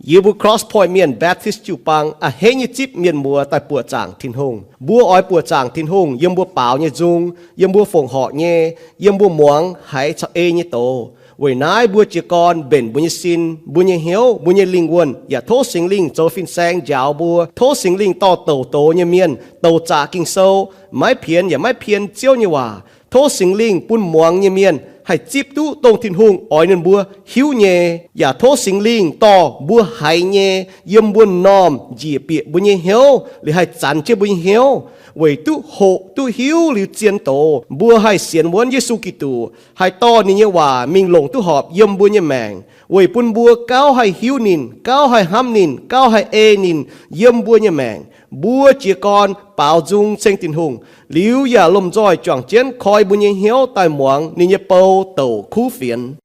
Yie mbuo Cross Point Mienh Baptist jiu-baang a'hneiv nyei zipv mienh muoz daaih buoqc zaangc Tin-Hungh. Mbuo oix buoqc zaangc Tin-Hungh yiem mbuo baaux nyei nzung, yiem mbuo fongc horc nyei, yiem mbuo muangx haiz caux ei nyei doz. Weic naaiv mbuo jiez gorn mbenc mbuo nyei sin, mbuo nyei hnyouv, mbuo nyei lingh wuonh, yaac tov Singx Lingh zoux fin-saeng njaaux mbuo. Tov Singx Lingh dorh douc doz nyei mienh, douc zaqc Ging-Sou, maiv pienx yaac maiv pien Ziouv nyei waac. Tov Singx Lingh bun muangx nyei mienh haih zipv duqv dongh Tin-Hungh oix ninh mbuo hiuv nyei, yaac tov Singx Lingh dorh mbuo haiz nyei yiem mbuo m'normh njiec bieqc mbuo nyei hnyouv, liuz haih zanx jienv mbuo nyei hnyouv, weic duqv hoqc duqv hiuv liuz zien doz, mbuo haih sienx wuonv Yesu Giduc, haih dorh ninh nyei waac mingh longc duqv horpc yiem mbuo nyei maengc, weic bun mbuo gauh haih hiuv ninh, gauh haih hnamv ninh, gauh haih ei ninh yiem mbuo nyei maengc. Mbuo jiez gorn baaux nzung ceng Tin-Hungh, liuz yaac lomh nzoih juangc jienv koi mbuo nyei hnyouv daaih muangx ninh nyei bou douc kuv fienx.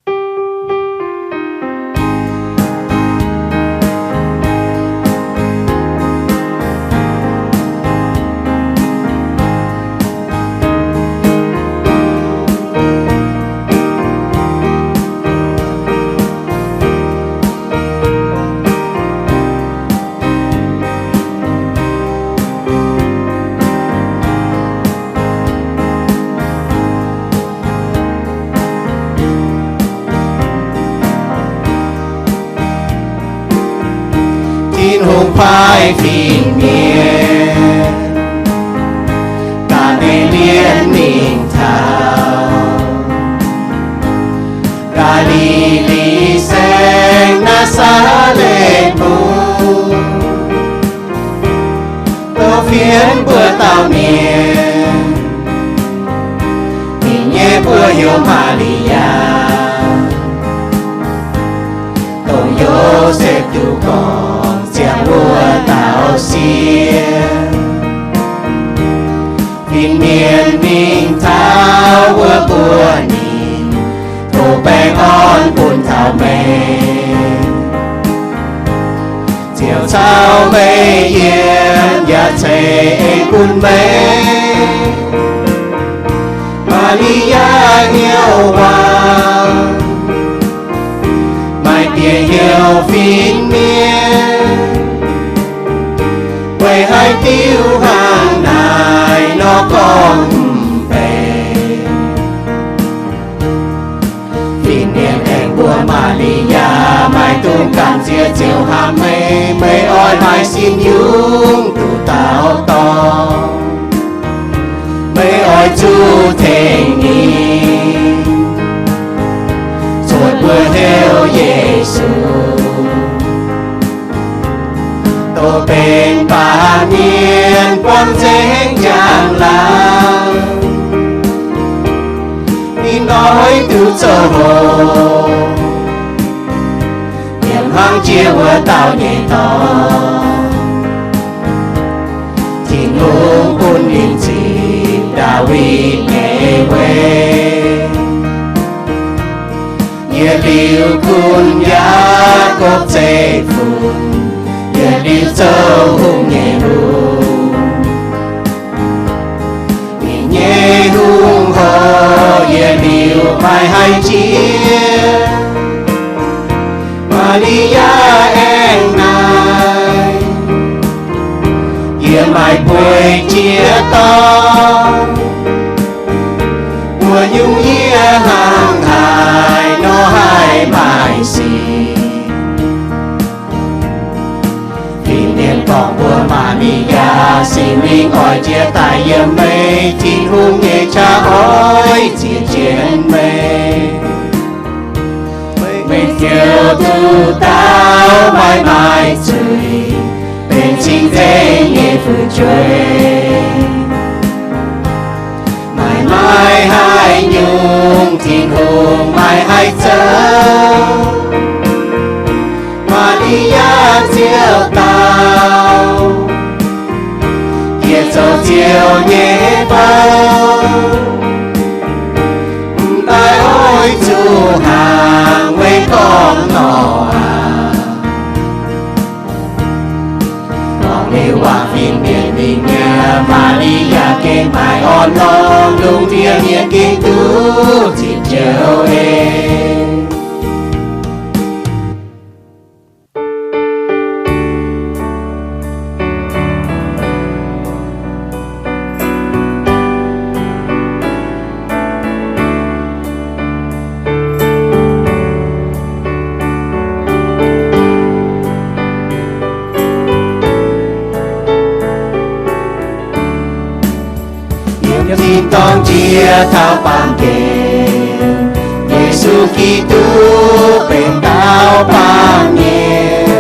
Tin-Hungh paaiv fin-mienh gaax deix mienh mingh taux Gaa^li^li Saengx, Naa^saa^letv Bung, tov fienx mbuo dauh mienh, ninh nyei mbuox heuc Maa^li^yaa, dongh Yosepv duqv gorngv ziangh wuov dauh sieqv. Fin-mienh mingh taux wuov mbuox ninh, tov baengh orn bun taux meih, ziouc caux meih yiem yaac ceix bun meih. Maa^li^yaa hnyouv waac, maaih bieqc heuc fin-mienh, weic haaix diuc hnangv naaic nor gorngv mv benx. Fin-mienh aengx mbuox Maa^li^yaa, Meih dungx gamh nziex Ziouv hnamv meih. Meih oix maaih sin yungz duqv dauh dorn, meih oix zuqc tengx ninh, cuotv mbuox heuc Yesu, dongh benx baamh mienh buangv nzengc njang-laangc. Ninh oix duqv zoux hoc, yiem hnangv jiex wuov dauh nyei dorn, Tin-Hungh bun ninh zipv Ndaawitv nyei weic. Yietc liuz gunv Yaakopv zeiv-fun, yietc liuz zoux hungh nyei lungh. Ninh nyei hungh hoc yietc liuz maaih haic jiex. Maa^li^yaa aengx naaic, yie maaih bueix jiex dorn, mbuo nyungc yie hnangv haaix nor haih maaih sic. Fin-mienh gorngv mbuox Maa^li^yaa, Singx Lingh oix jiex daaih yiem meih, Tin-Hungh nyei qaqv oix ziec jienv meih. Meih ziouc duqv dauh maiv maaih zuiz, benx cing-nzengc nyei fu'jueiv. Maaih, maaih haaix nyungc Tin-Hungh maaih haaix zoux, Maa^li^yaa ziouc dau, yie zoux Ziouv nyei bou, mv baac oix zuqc hnaangx weic gorngv nor aqv. Gorngv liuz waac fin-mienh mingh nyei, Maa^li^yaa gengh maaih orn-lorqc, lungh ndiev mienh gengh duqv zipv Ziouv ei. Yie taux baamh gen, Yesu Giduc benx dauh baamh mienh,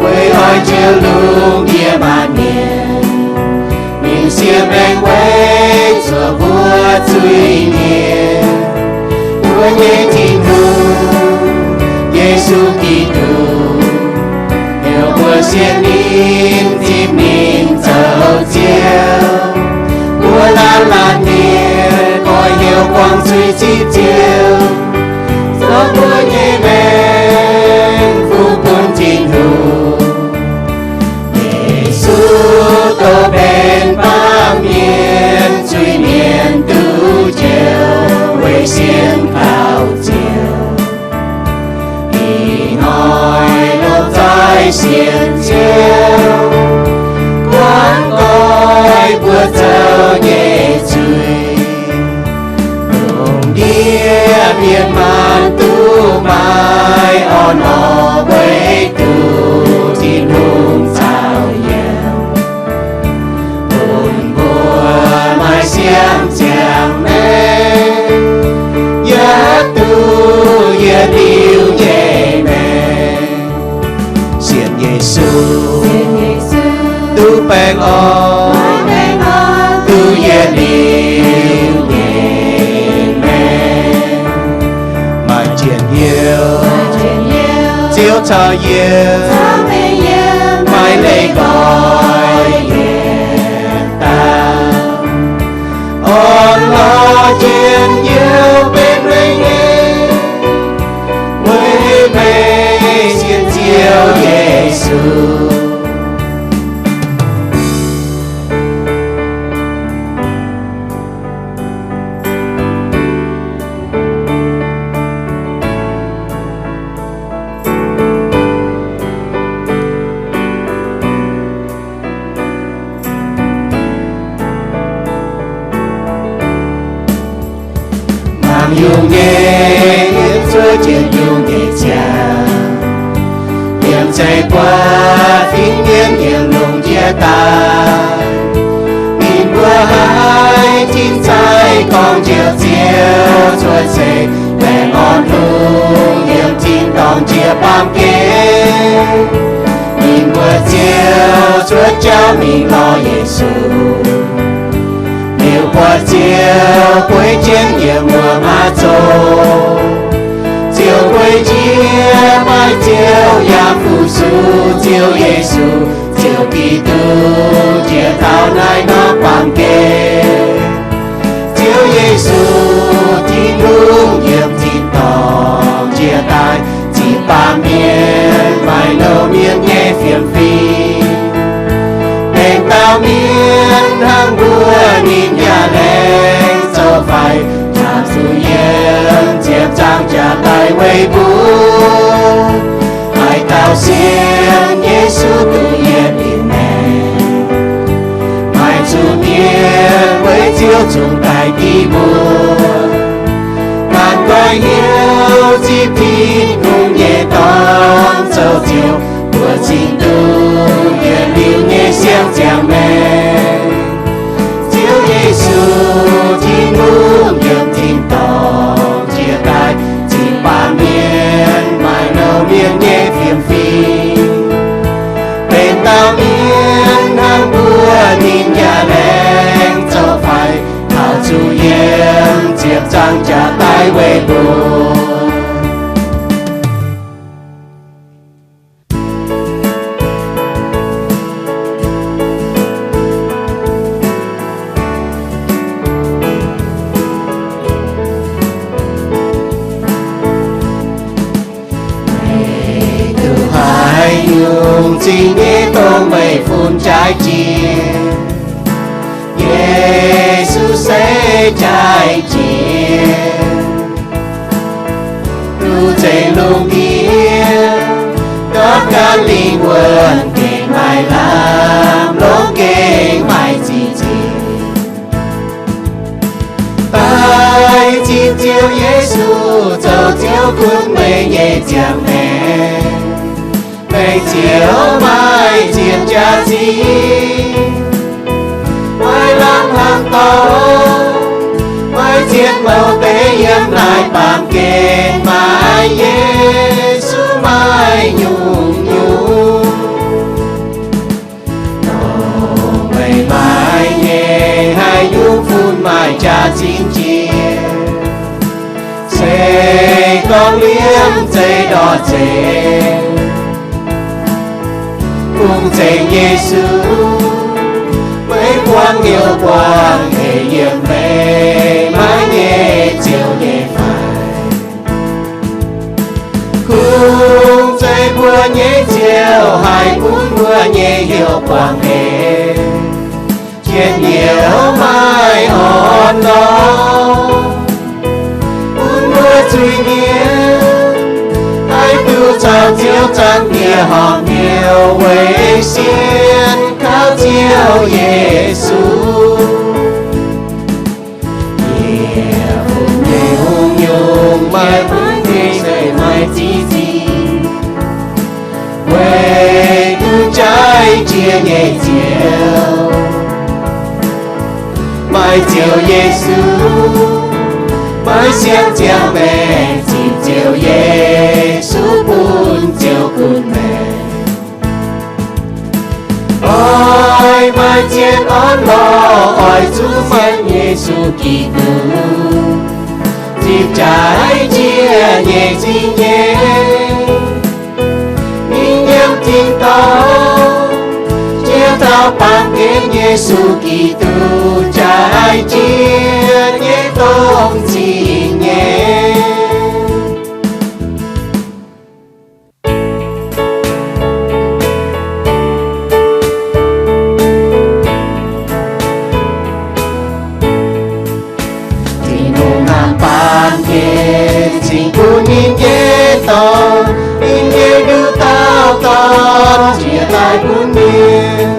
weic oix njoux lungh ndiev maanc mienh, ninh siev maengc weic zuoqc mbuo zuiz-mienh. Mbuo nyei Tin-Hungh, Yesu Giduc, heuc mbuo sienx ninh, zipv ninh zoux Ziouv. Mbuo laanh laanh mienh oix heuc buangh zuiz zipv Ziouv, zoux mbuo nyei maengc fuqv bun Tin-Hungh. Yesu dongh benx baamh mienh, zuiz-mienh duqv njoux weic sienx kaux Ziouv. Ih hnoi lomh nzoih sienx Ziouv, guangc nqoi mbuo zoux nyei zuiz. Lungh ndiev mienh maanc duqv maaih orn-lorqc, weic zuqc Tin-Hungh caux yiem, bun mbuo maaih siang ziangh maengc, yaac duqv yietc liuz nyei maengc. Sienx Yesu, duqv baengh orn, duqv yietc liuz nyei maengc. Maaih njien-youh, Ziouv caux yie, maaih leih nqoi yietc dauh. Orn-lorqc njien-youh benx meih nyei, weic meih sienx Ziouv Yesu. Mangc yungh nyei, yiem zuov jienv yungh nyei ziangh, yiem zeiv-guaav fingx mienv yiem lungh ndiev daaih. Ninh mbuo haiz tin-sai gorngv njoux Ziouv cuotv seix, baengh orn hungh yiem tin-dorngh jiex baamh gen. Ninh mbuo ziouc cuotv jauv mingh lorz Yesu. Liuz buatc Ziouv bueix jienv yiem wuom-mauv zoh. Ziouv guei jiex maaih Ziouv yaac fu-sux Ziouv Yesu, Ziouv Giduc jiex taux naaiv norm baamh gen. Ziouv Yesu, Tin-Hungh yiem tin-dorngh jiex daaih, zipv baamh mienh maaih nouh mienh nyei fiem-fim, benx dauh mienh hnangv mbuo, ninh yaac laengz zoux faix, taux zuqc yiem ziepc nzaangc jaax daaih weic mbuo. Haaix dauh sienx Yesu duqv yietc liuz maengc, maaih zuqc mienh weic Ziouv zungv daaih div mbuo. Gaanv goiv hnyouv zipv Tin-Hungh nyei Dorn zoux Ziouv, mbuo cingx duqv yietc liuz nyei siang-ziangh maengc. Ziouv Yesu, Tin-Hungh yiem tin-dorngh jiex daaih, zipv baamh mienh maaih nouh mienh nyei fiem-fim, benx dauh mienh hnangv mbuo, ninh yaac laengz zoux faix, taux zuqc yiem ziepc nzaangc jaax daaih weic mbuo. Meih duqv haaix nyungc zingh nyei dongh meih fun jaaix jiex, Yesu se jaaix jiex. Duqv nzengc lungh ndiev, ndortv ganh lingh wuonh gengh maaih lamh, longx gengh maaih ziqc nzingc. Daaih zipv Ziouv Yesu zoux Ziouv gunv meih nyei ziangh maengc. Meih ziouc maaih ziex jaax zingh, maaih lamh hnangv dorngx, Douh deix yiem naaiv baamh gen maaih Yesu, maaih nyungc-nyungc. Meih maaih nyei haaix nyungc fun maaih jaax-zinh jiex, se gorngv liemh zeih ndortv zeih, kungx ceix Yesu. Meih buangv hnyouv buangv hec yiem meih maaih nyei Ziouv nyei fai? Kungx ceix mbuo nyei Ziouv haih gunv mbuo nyei hnyouv buangv hec, njien-youh maaih orn-lorqc, bun mbuo zuiz-mienh haih duqv caux Ziouv zaangc Diex horpc hnyouv weic sienx kaux Ziouv Yesu. Yie fun nyei hungh nyungc maaih mbuo nyei se maaih ziqc zingh, weic duqv jaaix jiex nyei Ziouv, maaih Ziouv Yesu, maaih siang ziangh maengc zipv Ziouv Yesu bun Ziouv gunv maengc. Oix maaih zien orn-lorqc, oix zuqc sienx Yesu Giduc, zipv jaaix jiex nyei zingh nyeic. Ninh yiem tin-dorngh jiex taux baamh gen, Yesu Giduc jaaix jiex nyei dongh zingh nyeic. Tin-Hungh hnamv baamh gen cingx bun ninh nyei Dorn, ninh nyei nduqc dauh Dorn jiex daaih bun mienh.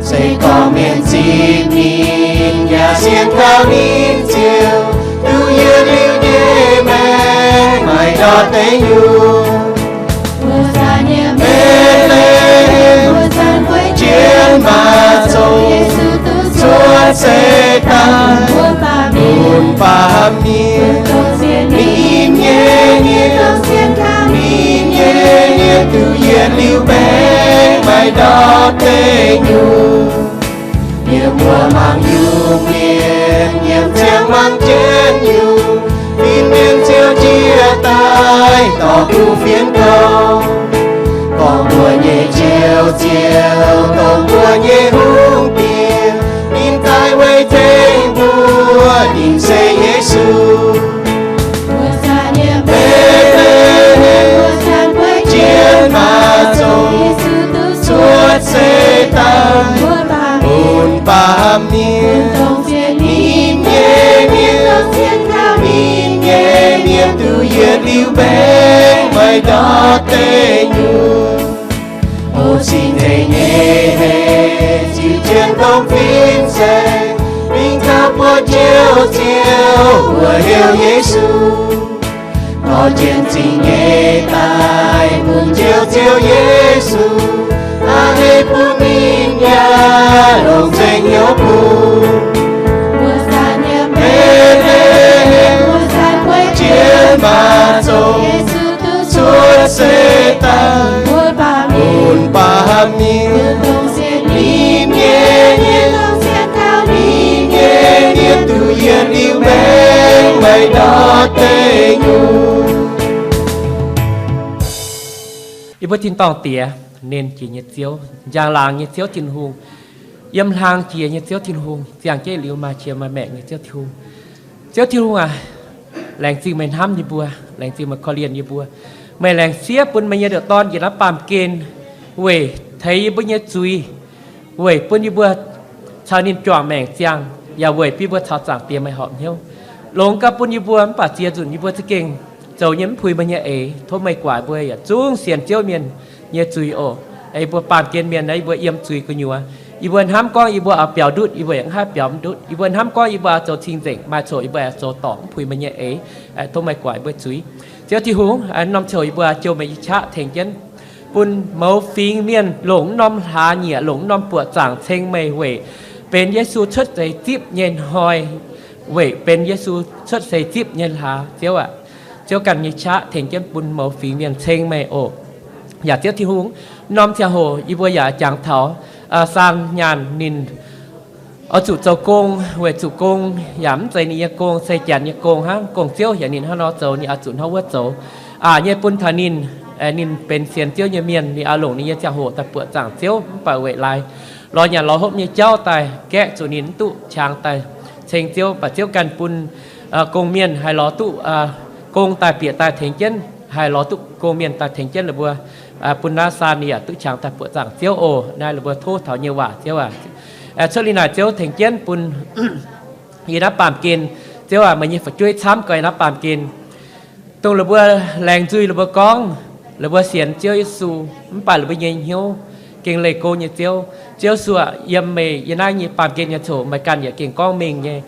Se gorngv mienh zipv ninh yaac sienx kaux ninh Ziouv, duqv yietc liuz nyei maengc maaih ndortv deic nyungc. Mbuo zanc nyei Mbetc^le^hem, mbuo zanc guei jienv maac zongc, Yesu duqv cuotv seix daaih bun baamh mienh. Ninh nyei mienh, ninh nyei mienh duqv yietc liuz maengc maaih ndortv deic nyungc. Yiem mbuo mangc nyungc mienh, yiem ziangh mangc jienv nyungc, fin-mienh ziouc njiec daaih dorh kuv fienx gorngv, gorngv mbuo nyei Njoux Ziouv, gorngv mbuo nyei Hungh Diex, ninh daaih weic tengx mbuo, ninh se Yesu. Mbuo zanc nyei Mbetc^le^hem, mbuo zanc guei jienv maac zongc, Yesu duqv cuotv seix daaih bun baamh mienh. Ninh nyei mienh, ninh nyei mienh duqv yietc liuz maengc maaih ndortv deic nyungc. O cing-nzengc nyei heh, ziux jienv domh fin-saeng, mingh taux buoz-njoux Ziouv, mbuo heuc Yesu. Dorh jienv zingh nyeic daaih bun Njoux Ziouv Yesu, a'hneiv bun ninh yaac longc nzengc hnyouv bun. Mbuo zanc nyei Mbetc^le^hem, mbuo zanc guei jienv maac zongc, Yesu duqv cuotv seix daaih bun baamh mienh. Ninh nyei mienh, ninh nyei mienh duqv yietc liuz maengc maaih ndortv deic nyungc. Yie mbuo tin-dorngh Diex, nernh jiex nyei Ziouv, njang-laangc nyei Ziouv Tin-Hungh, yiem hlang jiex nyei Ziouv Tin-Hungh, ziangh jeiv liuz maaih qiex maaih maengc nyei Ziouv Tin-Hungh. Ziouv Tin-Hungh aac, laengz zingh meih hnamv yie mbuo, laengz zingh meih korv-lienh yie mbuo. Meih laengz siev bun meih nyei ndoqc Dorn njiec naaiv baamh gen weic teix yie mbuo nyei zuiz, weic bun yie mbuo caux ninh juangc maengc ziangh, yaac weic bun yie mbuo caux Zaangc Diex meih horpc hnyouv. Longx gaax bun yie mbuo mv baac ziex nzunc yie mbuo za'gengh zoux nyei mv puix meih nyei eix. Tov meih guaix mbuo yietc zungv sienx Ziouv mienh nyei zuiz oc. Yie mbuo baamh gen mienh naaiv, yie mbuo yiem zuiz gu'nyuoz. Yie mbuo hnamv gorngv yie mbuo oix biaux ndutv, yie mbuo yaac mv haih biaux ndutv. Yie mbuo hnamv gorngv yie mbuo oix zoux cing-nzengc, maaih coc yie mbuo oix zoux dorngc, mv puix meih nyei eix. Tov meih guaix mbuo zuiz. Ziouv Tin-Hungh, norm coc yie mbuo jouh meih nyei qaqv tengx jienv, bun mouz fingx mienh longc norm hlaax nyieqc, longc norm buoqc zaangc ceng meih weic benx Yesu cuotv seix zipv nyei hnoi. weic benx Yesu cuotv seix zipv nyei hlaax. Ziouv aac, Ziouv ganh nyei qaqv tengx jienv bun mouz fingx mienh ceng meih oc. Yaac Ziouv Tin-Hungh, norm ziangh hoc yie mbuo yaac jangx taux Saan nyaanh ninh oix zuqc zoux gong, weic zuqc gong yaac mv zeiz ninh nyei gong, se janx nyei gong hnangv. Gong-ziouv heuc ninh hnangv nor zoux, ninh oix zuqc hnangv wuov zoux. Aqc nyei bun taux ninh, ninh benx sienx Ziouv nyei mienh, ninh oix longc ninh nyei ziangh hoc daaih buoqc zaangc Ziouv, mv baac weic laaix lorz nyanc lorz hopv nyei jauv daaih gaeqv zuqc ninh mv duqv qangx daaih ceng Ziouv. Mv baac Ziouv ganh bun gong-mienh haih lorz duqv gong daaih bieqc daaih tengx jienv, haih lorz duqv gong-mienh daaih tengx jienv ninh mbuo, bun naaiv Saan ninh yaac duqv qangx daaih buoqc zaangc Ziouv oc. Naaiv ninh mbuo tov taux nyei waac Ziouv aac. Cuotv liuz naaic Ziouv tengx jienv bun yie naaiv baamh gen, Ziouv aac, meih nyei fu'jueiv camv gau yie naaiv baamh gen, dongh ninh mbuo laengz nzuih ninh mbuo gorngv ninh mbuo sienx Ziouv Yesu, mv baac ninh mbuo nyei hnyouv gengh leih go nyei Ziouv. Ziouv Yesu aac, yiem meih yie naaiv nyei baamh gen nyei coc meih ganh yaac gengh gorngv mengh nyei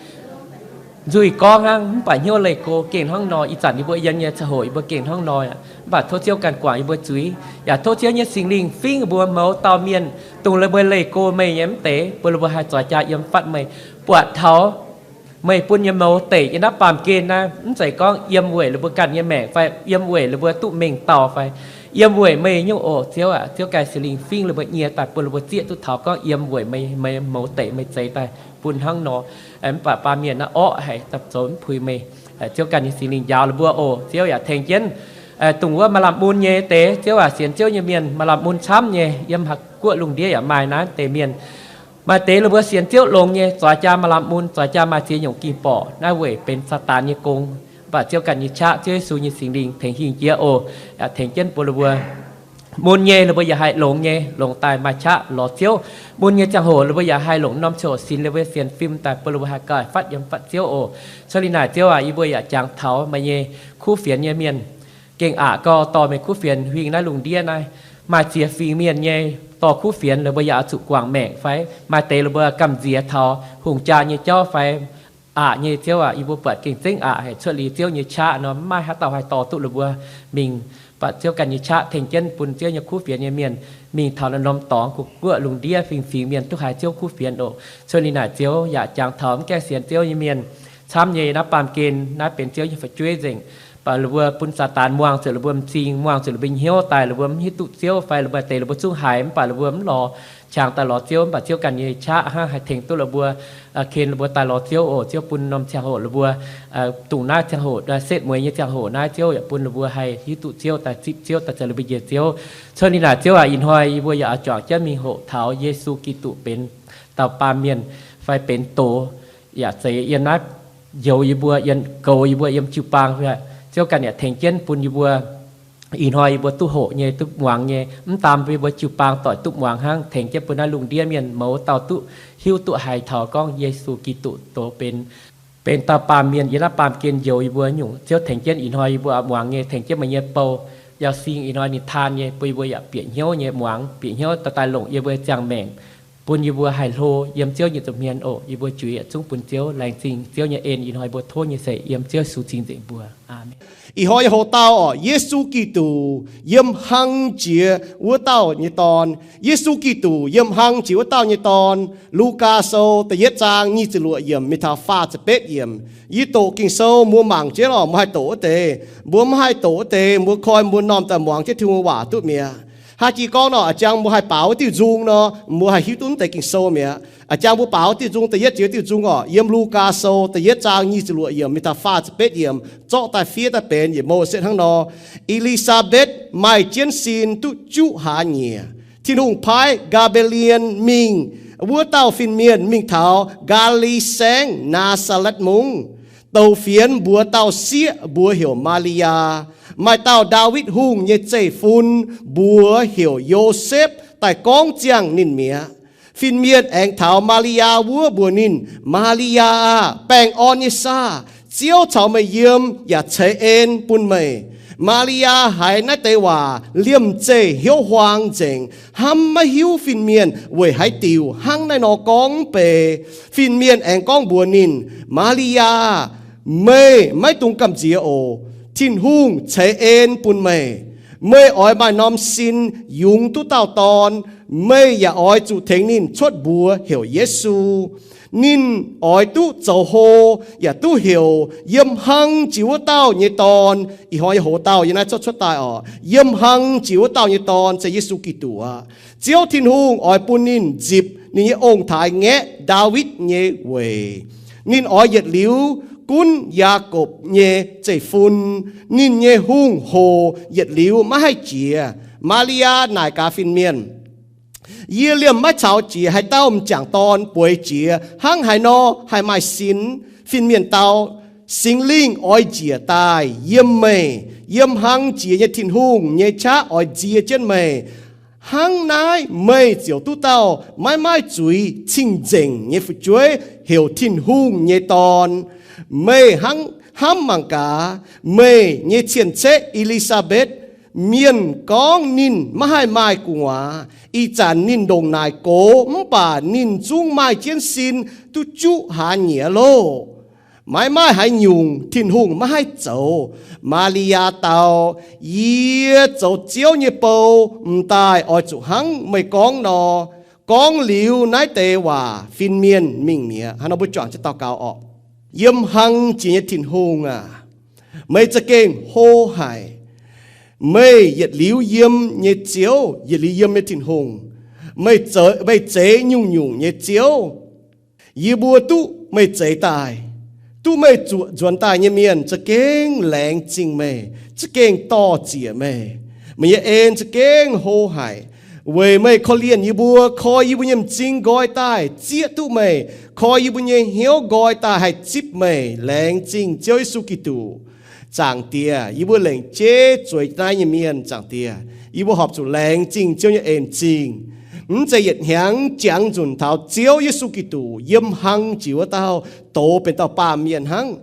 nzuih gorngv hnangv, mv baac hnyouv leih go gengh hnangv nor. Ih zanc yie mbuo yiem nyei ziangh hoc yie mbuo gengh hnangv nor aac. Mv baac tov Ziouv ganh guangc yie mbuo zuiz, yaac tov Ziouv nyei Singx Lingh fingv yie mbuo mouz dauh mienh, dongh ninh mbuo leih go meih nyei mv deix, bun ninh mbuo haih zorc jaa yiem fatv meih, buatc taux meih bun nyei mouz deic yiem naaiv baamh gen naaiv. Mv zeiz gorngv yiem weic ninh mbuo ganh nyei maengc fai yiem weic ninh mbuo duqv mengh dauh fai yiem weic meih nyungc oc. Ziouv aac, Ziouv ganh Singx Lingh fingv ninh mbuo nyie daaih bun ninh mbuo zieqv duqv taux gorngv yiem weic meih, meih mouz deic meih zeix daaih bun hnangv nor. Mv baac baamh mienh naaiv orqv haic, daaih zoux mv puix meih. Ziouv ganh nyei Singx Lingh njaaux ninh mbuo oc. Ziouv yaac tengx jienv dongh wuov maaih lamh mun nyei deix, Ziouv aac, sienx Ziouv nyei mienh maaih lamh mun camv nyei, yiem haaix guoqv lungh ndiev yaac maaih naaiv deix mienh. Maaih deix ninh mbuo sienx Ziouv longx nyei, zorc jaa maaih lamh mun, zorc jaa maaih ziex nyungc ging borqc, naaiv weic benx Saadaan nyei gong. Mv baac Ziouv ganh nyei qaqv, Ziouv Yesu nyei Singx Lingh tengx hingh jiex oc. Yaac tengx jienv bun ninh mbuo mun nyei, ninh mbuo yaac haih longx nyei, longx daaih maaih qaqv lorz Ziouv. Mun nyei ziangh hoc ninh mbuo yaac haih longc norm ziangh hoc sinx liuz mbuo sienx fim daaih bun ninh mbuo haih gauh fatv yiem fatv Ziouv oc. Cuotv liuz naaic Ziouv aac, yie mbuo yaac jangx taux meih nyei kuv fienx nyei mienh gengh aqc gau dorh meih kuv fienx huing naaiv lungh ndiev naaiv. Maaih ziex fingx mienh nyei dorh kuv fienx, ninh mbuo yaac oix zuqc guangc maengc fai maaih deix ninh mbuo gamh nziex taux hungh jaa nyei jauv fai aqc nyei. Ziouv aac, yie mbuo buatc gengh zengv aqc haic. Cuotv liuz Ziouv nyei qaqv nor, mv maaih haaix dauh haih dorh duqv ninh mbuo mingh. Mv baac Ziouv ganh nyei qaqv tengx jienv bun Ziouv nyei kuv fienx nyei mienh mingh taux naaiv norm dorngx gu'guoqv lungh ndiev fingx-fingx mienh duqv haiz Ziouv kuv fienx oc. Cuotv liuz naaic Ziouv yaac jangx taux mv gaengh sienx Ziouv nyei mienh camv nyei naaiv baamh gen. Naaiv benx Ziouv nyei fu'jueiv nzengc. Mv baac ninh mbuo bun Saadaan muangx zuqc ninh mbuo m'zing, muangx zuqc ninh mbuo hnyouv daaih, ninh mbuo mv hiuv duqv Ziouv fai ninh mbuo deix ninh mbuo zungv haiz, mv baac ninh mbuo mv lorz qangx daaih lorz Ziouv. Mv baac Ziouv ganh nyei qaqv hnangv haih tengx duqv ninh mbuo, ken ninh mbuo daaih lorz Ziouv oc. Ziouv bun norm ziangh hoc ninh mbuo dongh naaiv ziangh hoc, setv mueiz nyei ziangh hoc naaiv, Ziouv yaac bun ninh mbuo haih hiuv duqv Ziouv, daaih zipv Ziouv, daaih zoux ninh mbuo njoux Ziouv. Cuotv liuz naaic Ziouv aac, ih hnoi yie mbuo yaac oix juangc jienv mingh hoqc taux Yesu Giduc benx dauh baamh mienh fai benx doz, yaac zeiz yiem naaiv njoux yie mbuo, yiem goux yie mbuo yiem jiu-baang. Ziouv ganh yaac tengx jienv bun yie mbuo ih hnoi yie mbuo duqv hoqc nyei, duqv muangx nyei, mv daan bun yie mbuo jiu-baang doic duqv muangx hnangv, tengx jienv bun naaiv lungh ndiev mienh mouz dauh duqv hiuv duqv haiz taux gorngv Yesu Giduc doz benx, benx dauh baamh mienh yiem naaiv baamh gen njoux yie mbuo nyungc. Ziouv tengx jienv ih hnoi yie mbuo muangx nyei, tengx jienv meih nyei bou, Yauh Sing ih hnoi ninh taan nyei, bun yie mbuo yaac bieqc hnyouv nyei muangx, bieqc hnyouv daaih daaih longc yie mbuo nyei ziangh maengc, bun yie mbuo haih hlo yiem Ziouv nyei nza'hmien oc. Yie mbuo juix yietc zungv bun Ziouv, laengz zingh Ziouv nyei en. Ih hnoi yie mbuo tov nyei se yiem Ziouv Yesu zingh nzengc mbuo. Aamen. Ih hnoi nyei hoc-dauh orqc, Yesu Giduc yiem hlang jiex wuov dauh nyei dorn. Yesu Giduc yiem hlang jiex wuov dauh nyei dorn. Lugaa Sou da'yietv zaang nyic ziepc luoqc yiemc mingh taux faah ziepc betv yiemc. Yie doqc Ging-Sou mbuo mangc jienv orqc, mbuo haih doqc wuov deix. Mbuo mv haih doqc wuov deix, mbuo koi mbuo normh daaih muangx jienv Tin-Hungh waac duqv mi'aqv. Hnangv jiex gorngv nor, a'jang mbuo haih baaux wuov diuh nzung nor, mbuo haih hiuv duqv mv deix Ging-Sou mi'aqv. A'jang mbuo baaux wuov diuh nzung, da'yietv jiex wuov diuh nzung orqc, yiem Lugaa Sou da'yietv zaang nyic ziepc luoqc yiemc mingh taux faah ziepc betv yiemc, zorqv daaih fiev daaih benx yietc mouh setv hnangv nor. E^li^saa^mbetc maaih jienv sin duqv juqv hlaax nyieqc. Tin-Hungh paaiv Gaa^mbe^li^en mingh, wuov dauh fin-mienh mingh taux Gaa^li Saengv, Naa^saa^letv Mungv, douc fienx mbuox dauh sieqv, mbuox heuc Maa^li^yaa. Maaih dauh Ndaawitv Hungh nyei zeiv-fun, mbuox heuc Yosepv, daaih gorngv ziangh ninh mi'aqv. Fin-mienh aengx taux Maa^li^yaa wuov mbuox ninh, Maa^li^yaa aah! Baengh orn nyei saah! Ziouv caux meih yiem yaac ceix en bun meih. Maa^li^yaa haiz naaiv deix waac liemh zeih hnyouv huaang nzengc, hnamv maiv hiuv fin-mienh weic haaix diuc hnangv naaiv nor gorngv mv bei. Fin-mienh aengx gorngv mbuox ninh, Maa^li^yaa aah! Meih maiv dungx gamh nziex oc. Tin-Hungh ceix en bun meih. Meih oix maaih norm sin yungz duqv dauh dorn. Meih yaac oix zuqc tengx ninh cuotv mbuox heuc Yesu. Ninh oix duqv zoux hlo, yaac duqv heuc yiem hlang jiex wuov dauh nyei dorn. Ih hnoi yie hoz dauh yiem naaiv cuotv cuotv daaih oc. Yiem hlang jiex wuov dauh nyei dorn se Yesu Giduc aqv. Ziouv Tin-Hungh oix bun ninh nzipc ninh nyei ong-taaix-ngaeqv Ndaawitv nyei weic. Ninh oix yietc liuz gunv Yaakopv nyei zeiv-fun. Ninh nyei hungh hoc yietc liuz maiv haih jiex. Maa^li^yaa naaic gaax fin-mienh, Yie liemh maiv caux jiex haaix dauh m'jangc dorn bueix jiex, hnangv haaix nor haih maaih sin? Fin-mienh dau, Singx Lingh oix njiec daaih yiem meih. Yiem hlang jiex nyei Tin-Hungh nyei qaqv oix nzie jienv meih. Hnangv naaiv meih ziouc duqv dauh maiv maaih zuiz cing-nzengc nyei fu'jueiv, heuc Tin-Hungh nyei Dorn. Meih hnamv mangc gaax, meih nyei cien-ceqv E^li^saa^mbetv, mienh gorngv ninh maiv haih maaih gu'nguaaz. Ih zanc ninh ndongc naaic gox, mv baac ninh zungv maaih jienv sin duqv juqv hlaax nyiex loh. Maiv maaih haaix nyungc Tin-Hungh maiv haih zoux. Maa^li^yaa dau, Yie zoux Ziouv nyei bou, m'daaih oix zuqc hnangv meih gorngv nor. Gorngv liuz naaiv deix waac, fin-mienh mingh mi'aqv. Hnangv nor mbuo juangc jienv daux gaux orqc. Yiem hlang jiex nyei Tin-Hungh aac, meih za'gengh hlo haic. Meih yietc liuz yiem nyei Ziouv, yietc liuz yiem nyei Tin-Hungh. Meih zeiz nyungc-nyungc nyei Ziouv. Yie mbuo duqv meih zeix daaih, duqv meih zuoqc nzuonx daaih nyei mienh za'gengh laengz zingh meih, za'gengh dor-ziec meih. Meih nyei en za'gengh hlo haic, weic meih korv-lienh yie mbuo, koi yie mbuo nyei m'zing nqoi daaih zieqv duqv meih, koi yie mbuo nyei hnyouv nqoi daaih haih zipv meih. Laengz zingh Ziouv Yesu Giduc. Zaangc Diex, yie mbuo lengc jeiv zueiz naaiv nyei mienh, Zaangc Diex, yie mbuo horpc zuqc laengz zingh Ziouv nyei en zingh. Mv zeiz yietc hnyangx jangx nzunc taux Ziouv Yesu Giduc yiem hlang jiex wuov dauh douz benx dauh baamh mienh hnangv.